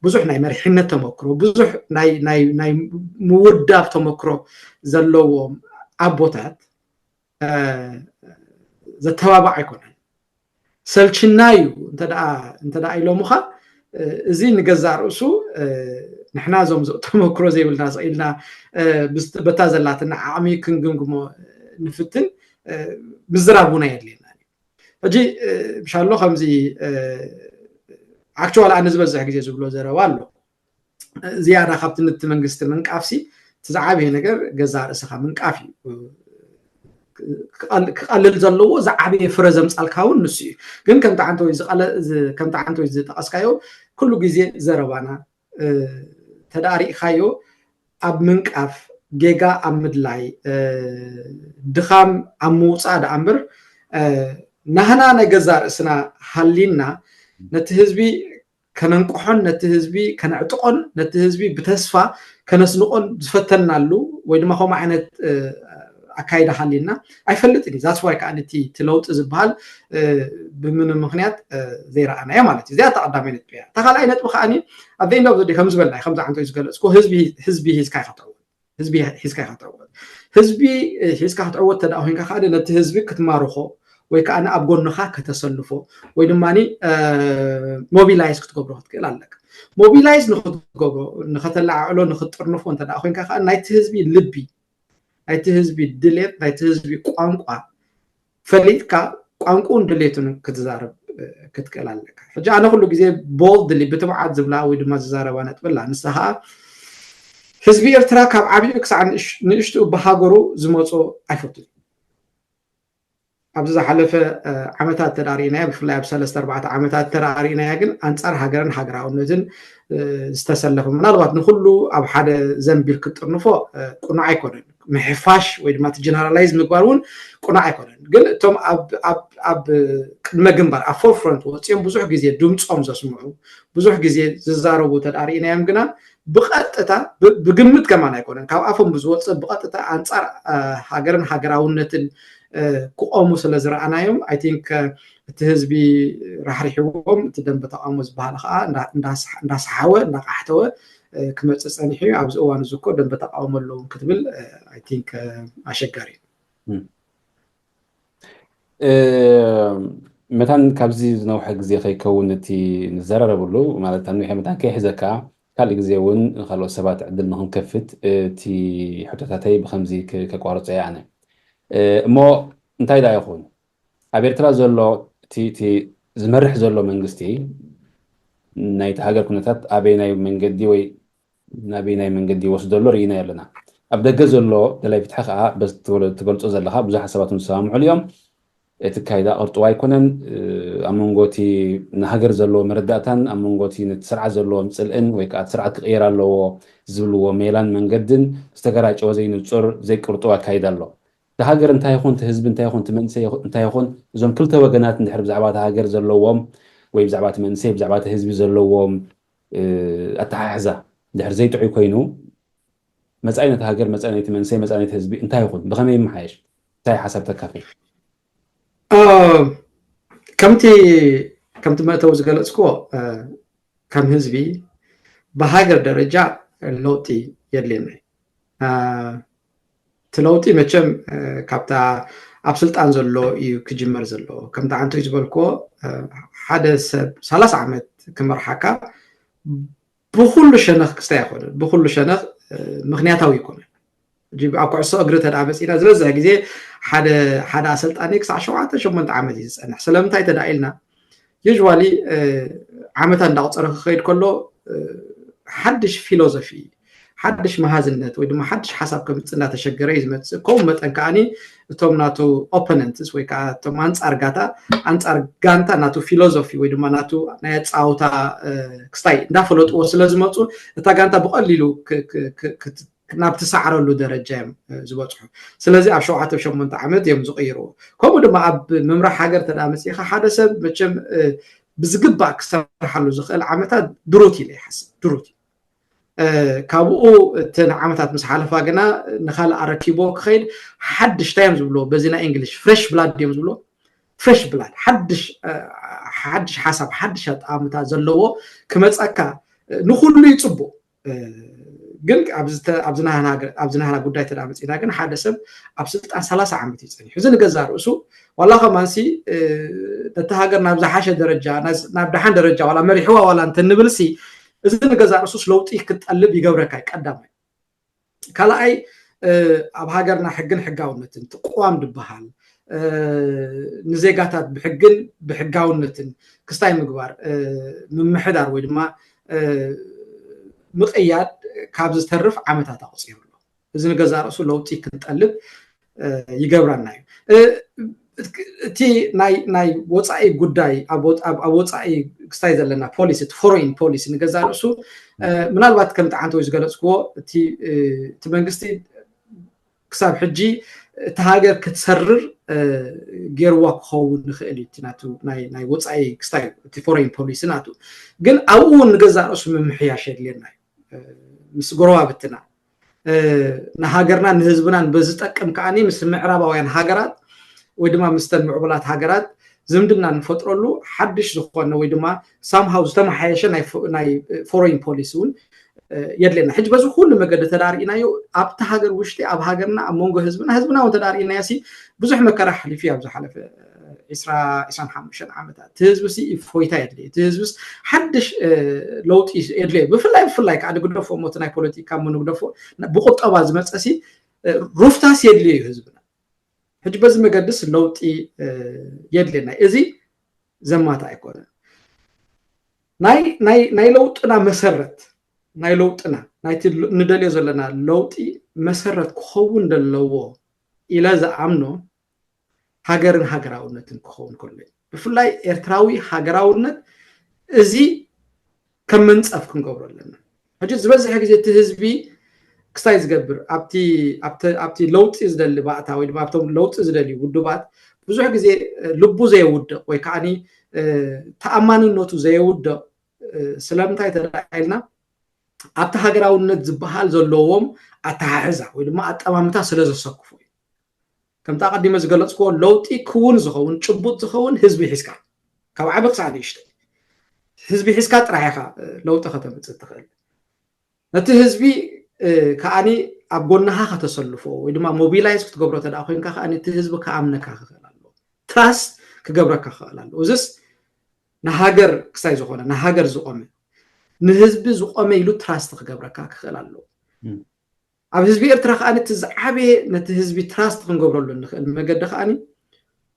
ብዙሕ ናይ መሪሕነት ተመክሮ፣ ብዙሕ ናይ ምውዳብ ተመክሮ ዘለዎም ኣቦታት ዘተባባዕ ኣይኮነን። ሰልችና እዩ እንተ ኢሎምኻ፣ እዚ ንገዛእ ርእሱ ንሕና እዞም ተመክሮ ዘይብልና ስቕ ኢልና በታ ዘላትና ዓቕሚ ክንግምግሞ ንፍትን ምዝራብ እውን ኣየድልየና። ሕጂ ብሻሎ ከምዚ ኣክቹዋል ኣነ ዝበዝሕ ግዜ ዝብሎ ዘረባ ኣሎ። ዝያዳ ካብቲ ነቲ መንግስቲ ምንቃፍሲ እቲ ዝዓበየ ነገር ገዛ ርእስኻ ምንቃፍ እዩ። ክቐልል ዘለዎ ዝዓበየ ፍረ ዘምፃልካ እውን ንሱ እዩ። ግን ከምቲ ዓንተወይ ዝጠቐስካዮ ኩሉ ግዜ ዘረባና ተዳሪእካዮ ኣብ ምንቃፍ፣ ጌጋ ኣብ ምድላይ፣ ድኻም ኣብ ምውፃእ ደኣ እምበር ናህና ናይ ገዛ ርእስና ሃሊና ነቲ ህዝቢ ከነንቅሖን ነቲ ህዝቢ ከነዕጥቆን ነቲ ህዝቢ ብተስፋ ከነስንቆን ዝፈተናሉ ወይ ድማ ከምኡ ዓይነት ኣካይዳ ሃሊና ኣይፈልጥን እዩ። ዛትስ ዋይ ከዓ እቲ ለውጢ ዝበሃል ብምንም ምክንያት ዘይረኣናዮ ማለት እዩ። እዚኣ እታ ቀዳማይ ነጥቢ እያ። እታ ካልኣይ ነጥቢ ከዓ ኣብ ዘይ እንዳው ዘዲ ከም ዝበልና ከም ዝዓንቶ እዩ ዝገለፅኩ ህዝቢ ሂዝካ ኢካ ትዕወት ህዝቢ ሒዝካ ኢካ ክትዕወት። ህዝቢ ሒዝካ ክትዕወት ተደኣ ኮይንካ ከዓ ነቲ ህዝቢ ክትማርኾ ወይ ከዓ ኣብ ጎንኻ ከተሰልፎ ወይ ድማ ሞቢላይዝ ክትገብሮ ክትክእል ኣለካ። ሞቢላይዝ ንክትገብሮ ንከተለዓዕሎ ንክትጥርንፎ እንተ ኮይንካ ከዓ ናይቲ ህዝቢ ልቢ ናይቲ ህዝቢ ድሌት ናይቲ ህዝቢ ቋንቋ ፈሊጥካ ቋንቁን ድሌቱን ክትዛረብ ክትክእል ኣለካ። ሕጂ ኣነ ኩሉ ግዜ ቦልድሊ ብትብዓት ዝብላ ወይ ድማ ዝዛረባ ነጥቢ ኣላ። ንሳ ከዓ ህዝቢ ኤርትራ ካብ ዓብዩ ክሳዕ ንእሽትኡ ብሃገሩ ዝመፁ ኣይፈቱን። ኣብዚ ዝሓለፈ ዓመታት ተዳሪእናያ ብፍላይ ኣብ ሰለስተ ኣርባዕተ ዓመታት ተዳሪእናያ ግን ኣንፃር ሃገርን ሃገራውነትን ዝተሰለፈ ምናልባት ንኩሉ ኣብ ሓደ ዘንቢል ክትጥርንፎ ቁኑዕ ኣይኮነን። ምሕፋሽ ወይ ድማ ጀነራላይዝ ምግባር እውን ቁኑዕ ኣይኮነን። ግን እቶም ኣብ ቅድመ ግንባር ኣብ ፎርፍሮንት ወፂኦም ብዙሕ ግዜ ድምፆም ዘስምዑ ብዙሕ ግዜ ዝዛረቡ ተዳሪእናዮም ግና ብቐጥታ ብግምት ከማን ኣይኮነን ካብ ኣፎም ብዝወፅእ ብቐጥታ ኣንፃር ሃገርን ሃገራውነትን ክቆሙ ስለ ዝረኣናዮም ኣይ ቲንክ እቲ ህዝቢ ራሕሪሕዎም እቲ ደንበ ተቃውሞ ዝበሃል ከዓ እንዳሰሓወ እንዳቃሕተወ ክመፅእ ፀኒሑ እዩ። ኣብዚ እዋን እዚ እኮ ደንበ ተቃውሞ ኣለዎም ክትብል ኣይ ቲንክ ኣሸጋሪ እዩ። መታን ካብዚ ዝነውሐ ግዜ ከይከውን እቲ ንዘራረብሉ ማለት ኣብ ነዊሐ መታን ከይሕዘካ ካልእ ግዜ እውን ካልኦት ሰባት ዕድል ንክንከፍት እቲ ሕቶታተይ ብከምዚ ከቋርፆ እየ ኣነ እሞ እንታይ ዳ ይኹን ኣብ ኤርትራ ዘሎ እቲ ዝመርሕ ዘሎ መንግስቲ ናይቲ ሃገር ኩነታት ኣበይ ናይ መንገዲ ወይ ናበይ ናይ መንገዲ ይወስዶ ኣሎ ርኢናዮ ኣለና። ኣብ ደገ ዘሎ ደላይ ፍትሒ ከዓ በዚ ትገልጾ ዘለካ ብዙሕ ሓሳባት ዝሰማምዑሉ እዮም። እቲ ካይዳ ቅርጥዋ ኣይኮነን። ኣብ መንጎ እቲ ንሃገር ዘለዎ መረዳእታን ኣብ መንጎ እቲ ነቲ ስርዓት ዘለዎም ፅልእን ወይ ከዓ እቲ ስርዓት ክቅየር ኣለዎ ዝብልዎ ሜላን መንገድን ዝተገራጨወ ዘይንፁር ዘይቅርጥዋ ካይዳ ኣሎ። እቲ ሃገር እንታይ ይኹን እቲ ህዝቢ እንታይ ይኹን እቲ መንእሰይ እንታይ ይኹን እዞም ክልተ ወገናት እንድሕር ብዛዕባ እቲ ሃገር ዘለዎም ወይ ብዛዕባ እቲ መንእሰይ ብዛዕባ እቲ ህዝቢ ዘለዎም ኣተሓሕዛ እንድሕር ዘይጥዑይ ኮይኑ መፃኢ ነቲ ሃገር መፃኢ ናይቲ መንእሰይ መፃኢ ናይቲ ህዝቢ እንታይ ይኹን ብኸመይ ይመሓየሽ እንታይ ሓሳብ ተካፍል? ከምቲ ከምቲ መእተዊ ዝገለፅክዎ ከም ህዝቢ ብሃገር ደረጃ ለውጢ የድልየና እዩ። እቲ ለውጢ መቸም ካብታ ኣብ ስልጣን ዘሎ እዩ ክጅመር ዘለዎ። ከምቲ ዓንቶይ ዝበልክዎ ሓደ ሰብ ሰላሳ ዓመት ክመርሓካ ብኩሉ ሸነኽ ክስታይ ኣይኮነን፣ ብኩሉ ሸነኽ ምክንያታዊ ኣይኮነን። ኣብ ኩዕሶ እግሪ ተዳ መፂና ዝበዝሕ ግዜ ሓደ ሓደ ኣሰልጣኒ ክሳዕ ሸውዓተ ሸሞንተ ዓመት እዩ ዝፀንሕ። ስለምንታይ ተዳ ኢልና usually ዓመታት እንዳቁፀረ ክኸይድ ከሎ ሓድሽ ፊሎዞፊ፣ ሓድሽ መሃዝነት ወይ ድማ ሓድሽ ሓሳብ ከምፅእ እንዳተሸገረ እዩ ዝመፅእ። ከምኡ መጠን ከዓኒ እቶም ናቱ ኦፖነንትስ ወይ ከዓ እቶም ኣንፃር ጋታ ኣንፃር ጋንታ ናቱ ፊሎዞፊ ወይ ድማ ናቱ ናይ ኣፃውታ ክስታይ እንዳፈለጥዎ ስለ ዝመፁ እታ ጋንታ ብቐሊሉ ናብ ትሰዓረሉ ደረጃ እዮም ዝበፅሑ። ስለዚ ኣብ ሸውዓተ ሸሞንተ ዓመት እዮም ዝቕይርዎ። ከምኡ ድማ ኣብ ምምራሕ ሃገር ተዳ መፅኢኻ ሓደ ሰብ መቸም ብዝግባእ ክሰርሓሉ ዝኽእል ዓመታት ድሩት ኢለ ይሓስብ። ድሩት ካብኡ እተን ዓመታት ምስ ሓለፋ ግና ንኻልእ ኣረኪቦ ክኸይድ ሓድሽ እንታይ እዮም ዝብሎ በዚ ናይ እንግሊሽ ፍሬሽ ብላድ እዮም ዝብሎ። ፍሬሽ ብላድ ሓድሽ ሓድሽ ሓሳብ ሓድሽ ኣጠማምታ ዘለዎ ክመፀካ ንኩሉ ይፅቡቅ። ግን ኣብዚ ናህና ጉዳይ ተዳ መፅና ግን ሓደ ሰብ ኣብ ስልጣን ሰላሳ ዓመት እዩ ፀኒሑ። እዚ ንገዛ ርእሱ ዋላ ከማንሲ ነቲ ሃገር ናብ ዝሓሸ ደረጃ ናብ ደሓን ደረጃ ዋላ መሪሕዋ ዋላ እንተንብልሲ እዚ ንገዛ ርእሱስ ለውጢ ክትጠልብ ይገብረካ እዩ ቀዳማይ። ካልኣይ ኣብ ሃገርና ሕግን ሕጋውነትን ትቋም ዝበሃል ንዜጋታት ብሕግን ብሕጋውነትን ክስታይ ምግባር ምምሕዳር ወይ ድማ ምቕያድ ካብ ዝተርፍ ዓመታት ኣቑፂሩ ኣሎ። እዚ ንገዛ ርእሱ ለውጢ ክንጠልብ ይገብረና እዩ። እቲ ናይ ወፃኢ ጉዳይ ኣብ ወፃኢ ክስታይ ዘለና ፖሊሲ እቲ ፎሬን ፖሊሲ ንገዛ ርእሱ ምናልባት ከምቲ ዓንተ ወይ ዝገለፅክዎ እቲ መንግስቲ ክሳብ ሕጂ እቲ ሃገር ክትሰርር ገይርዋ ክኸውን ንኽእል እዩ ናይ ወፃኢ ክስታይ እቲ ፎሬን ፖሊሲ ናቱ። ግን ኣብኡ እውን ንገዛ ርእሱ ምምሕያሽ የድልየና እዩ ምስ ጎረባብትና ንሃገርና ንህዝብናን በዝጠቅም ከዓኒ ምስ ምዕራባውያን ሃገራት ወይ ድማ ምስተን ምዕቡላት ሃገራት ዝምድና ንፈጥረሉ ሓድሽ ዝኾነ ወይ ድማ ሳምሃው ዝተመሓየሸ ናይ ፎሬን ፖሊሲ እውን የድልየና። ሕጂ በዚ ኩሉ መገዲ ተዳርኢናዮ ኣብቲ ሃገር ውሽጢ ኣብ ሃገርና ኣብ መንጎ ህዝብና ህዝብና እውን ተዳርኢናዮ ሲ ብዙሕ መከራ ሓሊፉ ኣብ ዝሓለፈ ዕስራ ዕስራን ሓሙሽተን ዓመታት እቲ ህዝቢ ሲ እፎይታ የድልየ እቲ ህዝብስ ሓድሽ ለውጢ የድልየ ብፍላይ ብፍላይ ከዓ ንግደፎ ሞቲ ናይ ፖለቲካ እሞ ንግደፎ ብቁጠባ ዝመፀ ሲ ሩፍታስ የድልየ እዩ ህዝብና። ሕጂ በዚ መገድስ ለውጢ የድልየና እዚ ዘማታ ኣይኮነን። ናይ ለውጥና መሰረት ናይ ለውጥና ናይቲ ንደልዮ ዘለና ለውጢ መሰረት ክኸውን ዘለዎ ኢለ ዝኣምኖ ሃገርን ሃገራውነትን ክኸውን ከሎ እዩ። ብፍላይ ኤርትራዊ ሃገራውነት እዚ ከም መንፀፍ ክንገብሮ ኣለና። ሕጂ ዝበዝሐ ግዜ እቲ ህዝቢ ክስታይ ዝገብር ኣብቲ ለውጢ ዝደሊ ባእታ ወይ ድማ ኣብቶም ለውጢ ዝደልዩ ውድባት ብዙሕ ግዜ ልቡ ዘየውድቕ ወይ ከዓኒ ተኣማንነቱ ዘየውድቕ ስለምንታይ ተዳ ኢልና ኣብቲ ሃገራውነት ዝበሃል ዘለዎም ኣተሓሕዛ ወይ ድማ ኣጠማምታ ስለ ዘሰክፉ እዩ። ከምቲ ኣቐዲመ ዝገለፅክዎ ለውጢ ክውን ዝኸውን ጭቡጥ ዝኸውን ህዝቢ ሒዝካ ካብ ዓቢ ክሳዕ ንእሽተይ ህዝቢ ሒዝካ ጥራሕ ኢኻ ለውጢ ከተምፅእ ትኽእል። ነቲ ህዝቢ ከዓኒ ኣብ ጎንኻ ከተሰልፎ ወይ ድማ ሞቢላይዝ ክትገብሮ ተዳ ኮይንካ ከዓኒ እቲ ህዝቢ ክኣምነካ ክኽእል ኣለዎ። ትራስት ክገብረካ ክኽእል ኣለዎ። እዚስ ንሃገር ክሳይ ዝኾነ ንሃገር ዝቆመ ንህዝቢ ዝቆመ ኢሉ ትራስት ክገብረካ ክኽእል ኣለዎ። ኣብ ህዝቢ ኤርትራ ከዓ ነቲ ዝዓበየ ነቲ ህዝቢ ትራስት ክንገብረሉ እንኽእል መገዲ ከዓኒ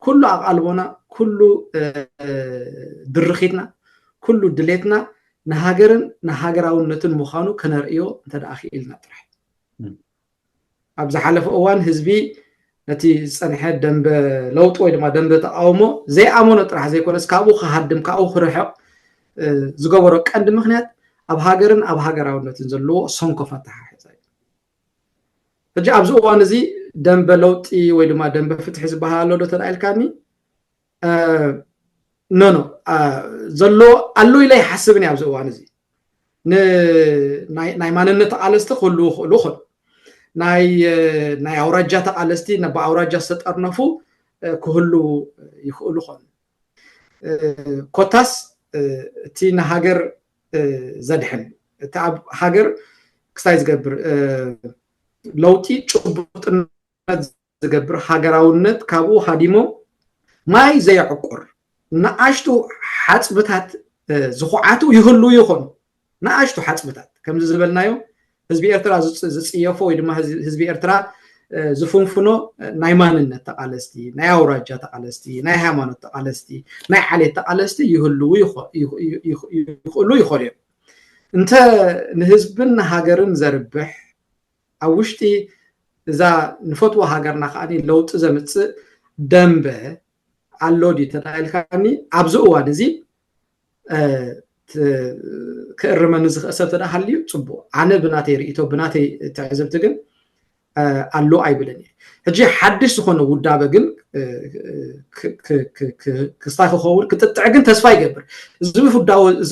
ኩሉ ኣቓልቦና ኩሉ ድርኺትና ኩሉ ድሌትና ንሃገርን ንሃገራውነትን ምዃኑ ከነርእዮ እንተ ደኣ ክኢልና ጥራሕ ኣብ ዝሓለፈ እዋን ህዝቢ ነቲ ዝፀንሐ ደንበ ለውጢ ወይ ድማ ደንበ ተቃውሞ ዘይኣመኖ ጥራሕ ዘይኮነስ ካብኡ ክሃድም ካብኡ ክርሕቕ ዝገበሮ ቀንዲ ምክንያት ኣብ ሃገርን ኣብ ሃገራውነትን ዘለዎ ሰንኮፍ ኣተሓሕዛ እዩ። ሕጂ ኣብዚ እዋን እዚ ደንበ ለውጢ ወይ ድማ ደንበ ፍትሒ ዝበሃል ኣሎ ዶ ተዳኢልካኒ ኖ ኖ ዘሎ ኣሎ ኢለ ይሓስብን ኣብዚ እዋን እዚ ናይ ማንነት ተቃለስቲ ክህልዉ ይኽእሉ ይኾኑ ናይ ኣውራጃ ተቃለስቲ ነባ ኣውራጃ ዝተጠርነፉ ክህልዉ ይኽእሉ ይኾኑ ኮታስ እቲ ንሃገር ዘድሕን እቲ ኣብ ሃገር ክስታይ ዝገብር ለውጢ ጭቡጥነት ዝገብር ሃገራውነት ካብኡ ሃዲሞ ማይ ዘየዕቁር ንኣሽቱ ሓፅብታት ዝኹዓቱ ይህሉ ይኾኑ ንኣሽቱ ሓፅብታት ከምዚ ዝበልናዮ ህዝቢ ኤርትራ ዝፅየፎ ወይ ድማ ህዝቢ ኤርትራ ዝፍንፍኖ ናይ ማንነት ተቃለስቲ፣ ናይ ኣውራጃ ተቃለስቲ፣ ናይ ሃይማኖት ተቃለስቲ፣ ናይ ዓሌት ተቃለስቲ ይህልዉ ይኽእሉ ይኾኑ እዮም። እንተ ንህዝብን ንሃገርን ዘርብሕ ኣብ ውሽጢ እዛ ንፈትዎ ሃገርና ከዓኒ ለውጢ ዘምፅእ ደንበ ኣሎ ድዩ ተዳኢልካኒ ኣብዚ እዋን እዚ ክእርመኒ ዝኽእል ሰብ ተዳ ሃልዩ ፅቡቅ። ኣነ ብናተይ ርእቶ ብናተይ ትዕዝብቲ ግን ኣሎ ኣይብልን እየ። ሕጂ ሓድሽ ዝኾነ ውዳበ ግን ክስታይ ክኸውን ክጥጥዕ ግን ተስፋ ይገብር። እዚ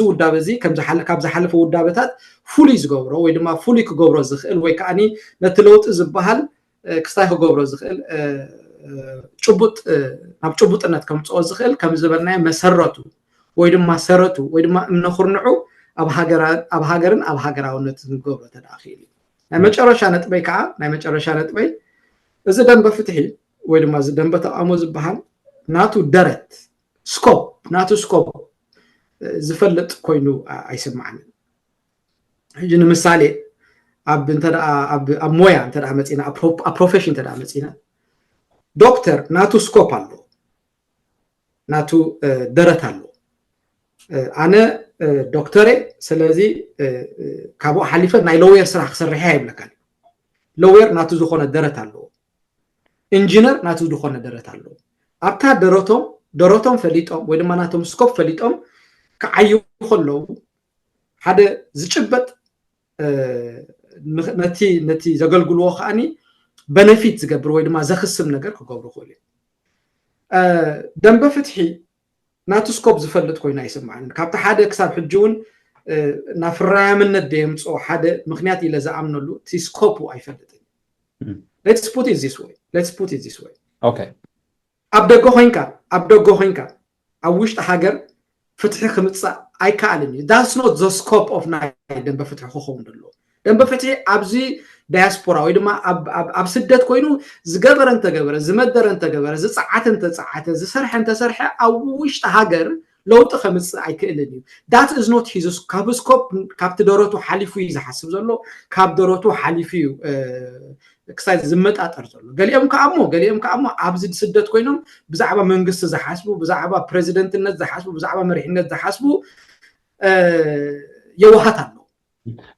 ውዳበ እዚ ከም ካብ ዝሓለፈ ውዳበታት ፍሉይ ዝገብሮ ወይ ድማ ፍሉይ ክገብሮ ዝኽእል ወይ ከዓ ነቲ ለውጢ ዝበሃል ክስታይ ክገብሮ ዝኽእል ጭቡጥ ናብ ጭቡጥነት ከምፅኦ ዝኽእል ከም ዝበልናዮ መሰረቱ ወይ ድማ ሰረቱ ወይ ድማ እምነ ኩርንዑ ኣብ ሃገርን ኣብ ሃገራውነትን ክገብሮ ተደኣ ክእል እዩ። ናይ መጨረሻ ነጥበይ ከዓ ናይ መጨረሻ ነጥበይ እዚ ደንበ ፍትሒ ወይ ድማ እዚ ደንበ ተቃውሞ ዝበሃል ናቱ ደረት ስኮፕ ናቱ ስኮፕ ዝፈልጥ ኮይኑ ኣይስማዓንን። ሕጂ ንምሳሌ ኣብ እንተ ኣብ ሞያ እንተ መፂና ኣብ ፕሮፌሽን እንተ መፂና ዶክተር ናቱ ስኮፕ ኣሎ ናቱ ደረት ኣሎ። ኣነ ዶክተር እየ፣ ስለዚ ካብኡ ሓሊፈ ናይ ሎየር ስራሕ ክሰርሕ እየ ኣይብለካን። ሎየር ናቱ ዝኾነ ደረት ኣለዎ። ኢንጂነር ናቱ ዝኾነ ደረት ኣለዎ። ኣብታ ደረቶም ደረቶም ፈሊጦም ወይ ድማ ናቶም ስኮፕ ፈሊጦም ክዓዩ ከለዉ ሓደ ዝጭበጥ ነቲ ነቲ ዘገልግልዎ ከዓኒ በነፊት ዝገብር ወይ ድማ ዘኽስም ነገር ክገብሩ ክእሉ እዮም። ደንበ ፍትሒ ናቱ ስኮፕ ዝፈልጥ ኮይኑ ኣይስምዓን። ካብቲ ሓደ ክሳብ ሕጂ እውን ናብ ፍራያምነት ደየምፅኦ ሓደ ምክንያት ኢለ ዝኣምነሉ እቲ ስኮፑ ኣይፈልጥን። Let's put it this way. Let's put it this way. Okay. ኣብ ደገ ኮይንካ ኣብ ደገ ኮይንካ ኣብ ውሽጢ ሃገር ፍትሒ ክምፅእ ኣይከኣልን እዩ። That's not the scope of ናይ ደንበ ፍትሒ ክኸውን ዘለዎ። ደንበ ፍትሒ ኣብዚ ዳያስፖራ ወይ ድማ ኣብ ስደት ኮይኑ ዝገበረ እንተገበረ ዝመደረ እንተገበረ ዝፀዓተ እንተፀዓተ ዝሰርሐ እንተሰርሐ ኣብ ውሽጢ ሃገር ለውጢ ከምፅእ ኣይክእልን እዩ። That is not his ካብ ስኮፕ ካብቲ ደረቱ ሓሊፉ እዩ ዝሓስብ ዘሎ። ካብ ደረቱ ሓሊፉ እዩ ክሳይ ዝመጣጠር ዘሎ። ገሊኦም ከኣሞ ገሊኦም ከኣሞ ኣብዚ ስደት ኮይኖም ብዛዕባ መንግስቲ ዝሓስቡ ብዛዕባ ፕሬዚደንትነት ዝሓስቡ ብዛዕባ መሪሕነት ዝሓስቡ የዋሃት ኣለዉ።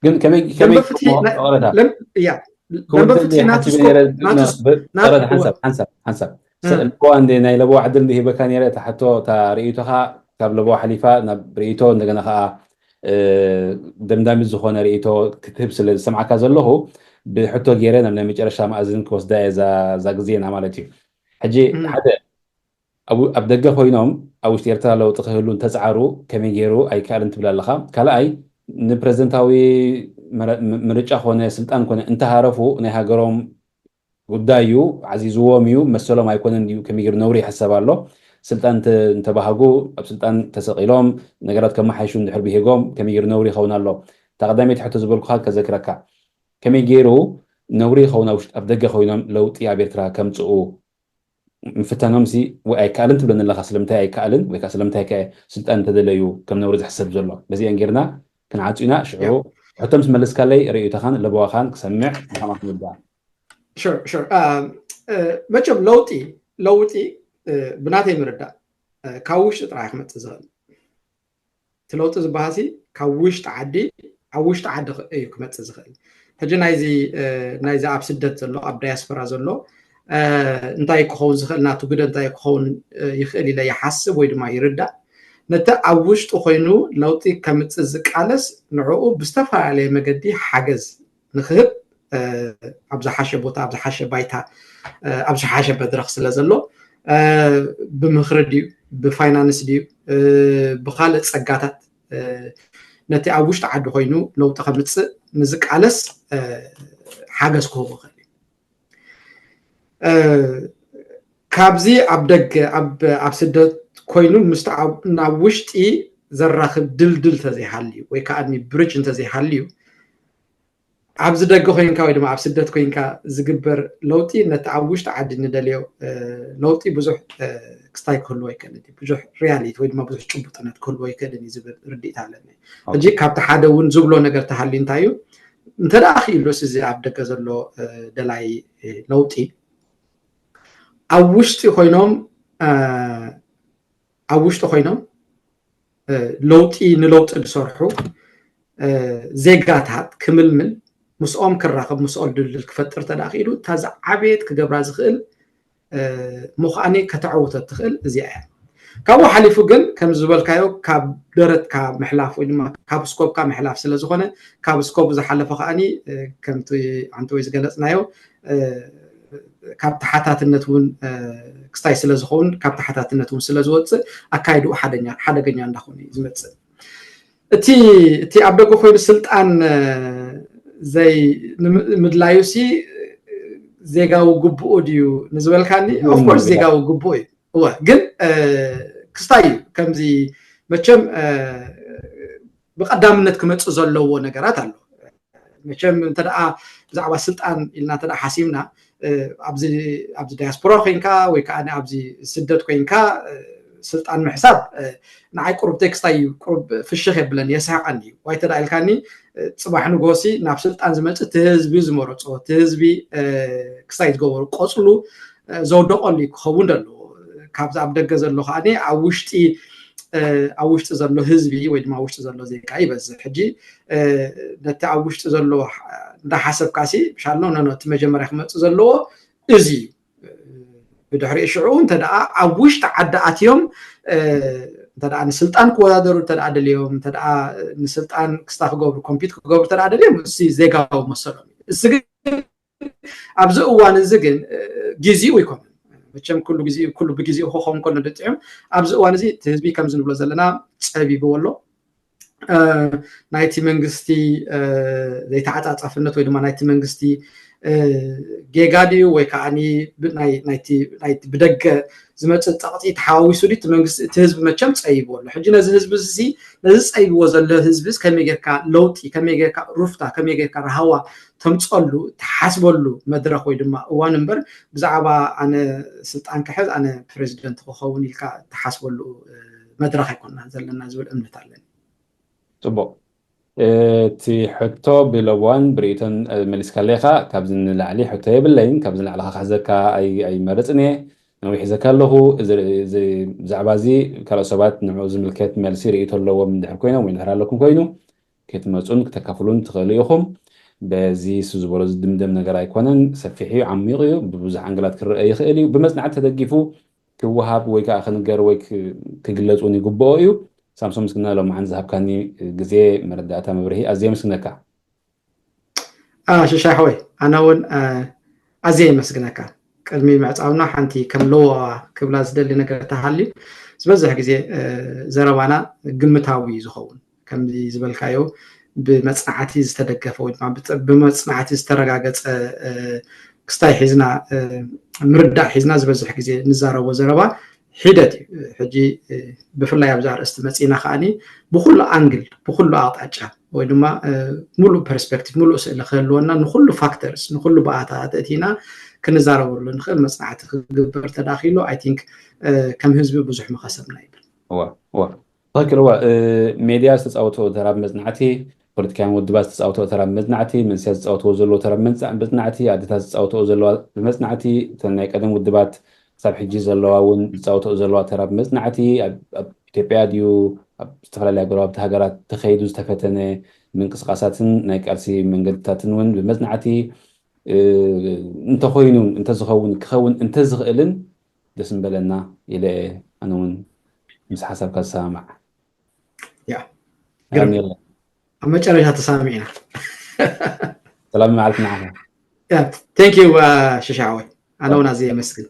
ግን ከመይ ከመይ ደንበ ፍትሒ ናይ- ለም- ያ ደንበ ፍትሒ ናቱ ስኮፕ ናቱ ስ- ናቱ ስ- ሓንሳብ ሓንሳብ ሓንሳብ ለቦዋ እንደ ናይ ለቦዋ ዕድል እንደ ሂበካ ነረ እታ ሕቶ እታ ርእይቶኻ ካብ ለቦዋ ሓሊፋ ናብ ርእይቶ እንደገና ከዓ ደምዳሚ ዝኾነ ርእይቶ ክትህብ ስለ ዝሰምዓካ ዘለኹ ብሕቶ ገይረ ናብ ናይ መጨረሻ መኣዝን ክወስዳ እየ እዛ ግዜና ማለት እዩ። ሕጂ ሓደ ኣብ ደገ ኮይኖም ኣብ ውሽጢ ኤርትራ ለውጢ ክህሉ እንተፃዕሩ ከመይ ገይሩ ኣይከኣልን ትብል ኣለኻ። ካልኣይ ንፕረዚደንታዊ ምርጫ ኮነ ስልጣን ኮነ እንተሃረፉ ናይ ሃገሮም ጉዳይ እዩ፣ ዓዚዝዎም እዩ፣ መሰሎም ኣይኮነን ድዩ ከመይ ገይሩ ነውሪ ይሕሰብ ኣሎ። ስልጣን እንተባሃጉ ኣብ ስልጣን ተሰቒሎም ነገራት ከመሓይሹ እንድሕር ብሂጎም ከመይ ገይሩ ነውሪ ይኸውን ኣሎ። እታ ቀዳመይቲ ሕቶ ዝበልኩኻ ከዘክረካ ከመይ ገይሩ ነውሪ ይኸውን ኣብ ደገ ኮይኖም ለውጢ ኣብ ኤርትራ ከምፅኡ ምፍታኖም ሲ ወይ ኣይከኣልን ትብለኒ ኣለኻ። ስለምንታይ ኣይከኣልን ወይ ከዓ ስለምንታይ ከ ስልጣን እንተደለዩ ከም ነውሪ ዝሕሰብ ዘሎ በዚአን ጌርና ክንዓፁ ኢና። ሽዑ ሕቶም ዝመለስካለይ ርእይቶኻን ለበዋኻን ክሰምዕ ንኸማ ክንወዳ መቸም ለውጢ ለውጢ ብናተይ ምርዳእ ካብ ውሽጢ ጥራይ ክመፅእ ዝኽእል እቲ ለውጢ ዝበሃሲ ካብ ውሽጢ ዓዲ ኣብ ውሽጢ ዓዲ እዩ ክመፅእ ዝኽእል። ሕጂ ናይዚ ናይዚ ኣብ ስደት ዘሎ ኣብ ዳያስፖራ ዘሎ እንታይ ክኸውን ዝኽእል ናቱ ግደ እንታይ ክኸውን ይኽእል ኢለ ይሓስብ ወይ ድማ ይርዳእ። ነቲ ኣብ ውሽጡ ኮይኑ ለውጢ ከምፅእ ዝቃለስ ንዕኡ ብዝተፈላለየ መገዲ ሓገዝ ንክህብ ኣብ ዝሓሸ ቦታ ኣብ ዝሓሸ ባይታ ኣብ ዝሓሸ መድረኽ ስለ ዘሎ ብምኽሪ ድዩ ብፋይናንስ ድዩ ብካልእ ፀጋታት ነቲ ኣብ ውሽጢ ዓዲ ኮይኑ ለውጢ ከምፅእ ንዝቃለስ ሓገዝ ክህቡ ይኽእል እዩ። ካብዚ ኣብ ደገ ኣብ ስደት ኮይኑ ምስ ናብ ውሽጢ ዘራኽብ ድልድል እንተዘይሃልዩ ወይ ከዓ ብሪጅ እንተዘይሃልዩ ኣብዚ ደገ ኮይንካ ወይ ድማ ኣብ ስደት ኮይንካ ዝግበር ለውጢ ነቲ ኣብ ውሽጢ ዓዲ ንደልዮ ለውጢ ብዙሕ ክስታይ ክህልዎ ይክእል ብዙሕ ሪያሊቲ ወይ ድማ ብዙሕ ጭቡጥነት ክህልዎ ይክእል እዩ ዝብል ርድኢት ኣለኒ። ሕጂ ካብቲ ሓደ እውን ዝብሎ ነገር ተሃልዩ እንታይ እዩ እንተ ደኣ ክኢሉስ እዚ ኣብ ደገ ዘሎ ደላይ ለውጢ ኣብ ውሽጢ ኮይኖም ኣብ ውሽጢ ኮይኖም ለውጢ ንለውጢ ዝሰርሑ ዜጋታት ክምልምል ምስኦም ክራኸብ ምስኦም ድልድል ክፈጥር ተደኣ ክኢሉ እታ ዝዓበየት ክገብራ ዝኽእል ምዃኒ ከተዐውተ ትኽእል እዚኣ እያ። ካብኡ ሓሊፉ ግን ከም ዝበልካዮ ካብ ደረትካ ምሕላፍ ወይ ድማ ካብ ስኮብካ ምሕላፍ ስለ ዝኾነ ካብ ስኮቡ ዝሓለፈ ከዓኒ ከምቲ ኣንተ ወይ ዝገለፅናዮ ካብ ተሓታትነት እውን ክስታይ ስለ ዝኸውን ካብ ተሓታትነት እውን ስለ ዝወፅእ ኣካይድኡ ሓደገኛ እንዳኾነ እዩ ዝመፅእ። እቲ እቲ ኣብ ደገ ኮይኑ ስልጣን ዘይ ምድላዩ ሲ ዜጋዊ ግብኡ ድዩ ንዝበልካኒ ኦፍኮርስ ዜጋዊ ግብኡ እዩ። እወ ግን ክስታይ እዩ ከምዚ መቸም ብቀዳምነት ክመፅእ ዘለዎ ነገራት ኣሎ። መቸም እንተ ደኣ ብዛዕባ ስልጣን ኢልና እንተ ደኣ ሓሲብና ኣብዚ ዳያስፖራ ኮይንካ ወይ ከዓ ኣብዚ ስደት ኮይንካ ስልጣን ምሕሳብ ንዓይ ቁሩብ ቴክስታይ እዩ ቁሩብ ፍሽኽ የብለን የስሕቀኒ እዩ ዋይ ተዳ ኢልካኒ ፅባሕ ንጎሲ ናብ ስልጣን ዝመፅእ እቲ ህዝቢ ዝመረፆ እቲ ህዝቢ ክስታይ ዝገበሩ ቆፅሉ ዘውደቀሉ እዩ ክኸውን ደለዎ ካብዚ ኣብ ደገ ዘሎ ከዓ ኣብ ውሽጢ ኣብ ውሽጢ ዘሎ ህዝቢ ወይ ድማ ውሽጢ ዘሎ ዜጋ ይበዝሕ ሕጂ ነቲ ኣብ ውሽጢ ዘሎ እንዳሓሰብካሲ ሻሎ ነቲ መጀመርያ ክመፅእ ዘለዎ እዚ እዩ ብድሕሪኡ ሽዑ እንተ ደኣ ኣብ ውሽጢ ዓዲ ኣትዮም እንተ ደኣ ንስልጣን ክወዳደሩ እንተ ደኣ ደልዮም እንተ ደኣ ንስልጣን ክስታ ክገብሩ ኮምፒት ክገብሩ እንተ ደኣ ደልዮም እሲ ዜጋዊ መሰሎም እዩ። እሲ ግን ኣብዚ እዋን እዚ ግን ጊዜኡ ኣይኮነን። መቸም ኩሉ ጊዜኡ ኩሉ ብጊዜኡ ክኸውን ከሎ ደጥዕም ኣብዚ እዋን እዚ እቲ ህዝቢ ከምዚ ንብሎ ዘለና ጸቢብዎ ኣሎ። ናይቲ መንግስቲ ዘይተዓፃፃፍነት ወይ ድማ ናይቲ መንግስቲ ጌጋ ድዩ ወይ ከዓ ናይቲ ብደገ ዝመፅእ ፀቕጢ ተሓዋዊሱ ድዩ እቲ መንግስቲ እቲ ህዝቢ መቸም ፀይቡ ኣሎ። ሕጂ ነዚ ህዝቢ እዚ ነዚ ፀይብዎ ዘሎ ህዝቢ ከመይ ጌርካ ለውጢ ከመይ ጌርካ ሩፍታ ከመይ ጌርካ ረሃዋ ተምፀሉ ተሓስበሉ መድረክ ወይ ድማ እዋን እምበር ብዛዕባ ኣነ ስልጣን ክሕዝ ኣነ ፕሬዚደንት ክኸውን ኢልካ ተሓስበሉ መድረክ ኣይኮና ዘለና ዝብል እምነት ኣለኒ። ፅቡቅ እቲ ሕቶ ብለዋን ብርእቶን መሊስካ ኣለኻ ካብዚ ንላዕሊ ሕቶ የብለይን ካብዚ ንላዕሊ ክሕዘካ ኣይመርፅን እየ ነዊሕ ዘካ ኣለኹ ብዛዕባ እዚ ካልኦት ሰባት ንዕኡ ዝምልከት መልሲ ርእቶ ኣለዎም እንድሕር ኮይኖም ወይ እንድሕር ኣለኩም ኮይኑ ክትመፁን ክተካፍሉን ትኽእሉ ኢኹም በዚ እሱ ዝበሎ ዝድምደም ነገር ኣይኮነን ሰፊሕ እዩ ዓሚቕ እዩ ብብዙሕ ኣንግላት ክረአ ይኽእል እዩ ብመፅናዕቲ ተደጊፉ ክወሃብ ወይ ከዓ ክንገር ወይ ክግለፅ እውን ይግብኦ እዩ ሳምሶም ምስግና ሎምዓንቲ ዝሃብካኒ ግዜ መረዳእታ መብርሂ ኣዝየ ምስግነካ ሽሻይ ሓወይ ኣነ እውን ኣዝየ የመስግነካ ቅድሚ ምዕፃውና ሓንቲ ከም ለዋዋ ክብላ ዝደሊ ነገር ተሃልዩ ዝበዝሕ ግዜ ዘረባና ግምታዊ እዩ ዝኸውን ከምዚ ዝበልካዮ ብመፅናዕቲ ዝተደገፈ ወይ ድማ ብመፅናዕቲ ዝተረጋገፀ ክስታይ ሒዝና ምርዳእ ሒዝና ዝበዝሕ ግዜ ንዛረቦ ዘረባ ሒደት እዩ ሕጂ ብፍላይ ኣብዚ ኣርእስቲ መፂና ከዓኒ ብኩሉ ኣንግል ብኩሉ ኣቕጣጫ ወይ ድማ ሙሉእ ፐርስፔክቲቭ ሙሉእ ስእሊ ክህልወና ንኩሉ ፋክተርስ ንኩሉ ብኣታት እቲና ክንዛረበሉ ንክእል መፅናዕቲ ክግበር ተዳኪሉ ኣይ ቲንክ ከም ህዝቢ ብዙሕ መኸሰብና ይብል ትክክል እዋ ሜድያ ዝተፃወቶ ተራ መፅናዕቲ ፖለቲካውያን ውድባት ዝተፃወቶ ተራ መፅናዕቲ መንስያ ዝፃወትዎ ዘለዎ ተራ መፅናዕቲ ኣዴታት ዝፃወትዎ ዘለዋ መፅናዕቲ እተን ናይ ቀደም ውድባት ክሳብ ሕጂ ዘለዋ እውን ዝፃወትኦ ዘለዋ ተራ መፅናዕቲ ኣብ ኢትዮጵያ ድዩ ኣብ ዝተፈላለዩ ጎረባብቲ ሃገራት ተኸይዱ ዝተፈተነ ምንቅስቃሳትን ናይ ቃልሲ መንገድታትን እውን ብመፅናዕቲ እንተኮይኑ እንተዝኸውን ክኸውን እንተዝኽእልን ደስ ምበለና ኢለ ኣነ እውን ምስ ሓሳብካ ዝሰማማዕ ኣብ መጨረሻ ተሳሚዕና ሰላም መዓልቲ ንዓኻ ቴንክ ዩ ሽሻወይ ኣነ እውን ኣዝየ የመስግን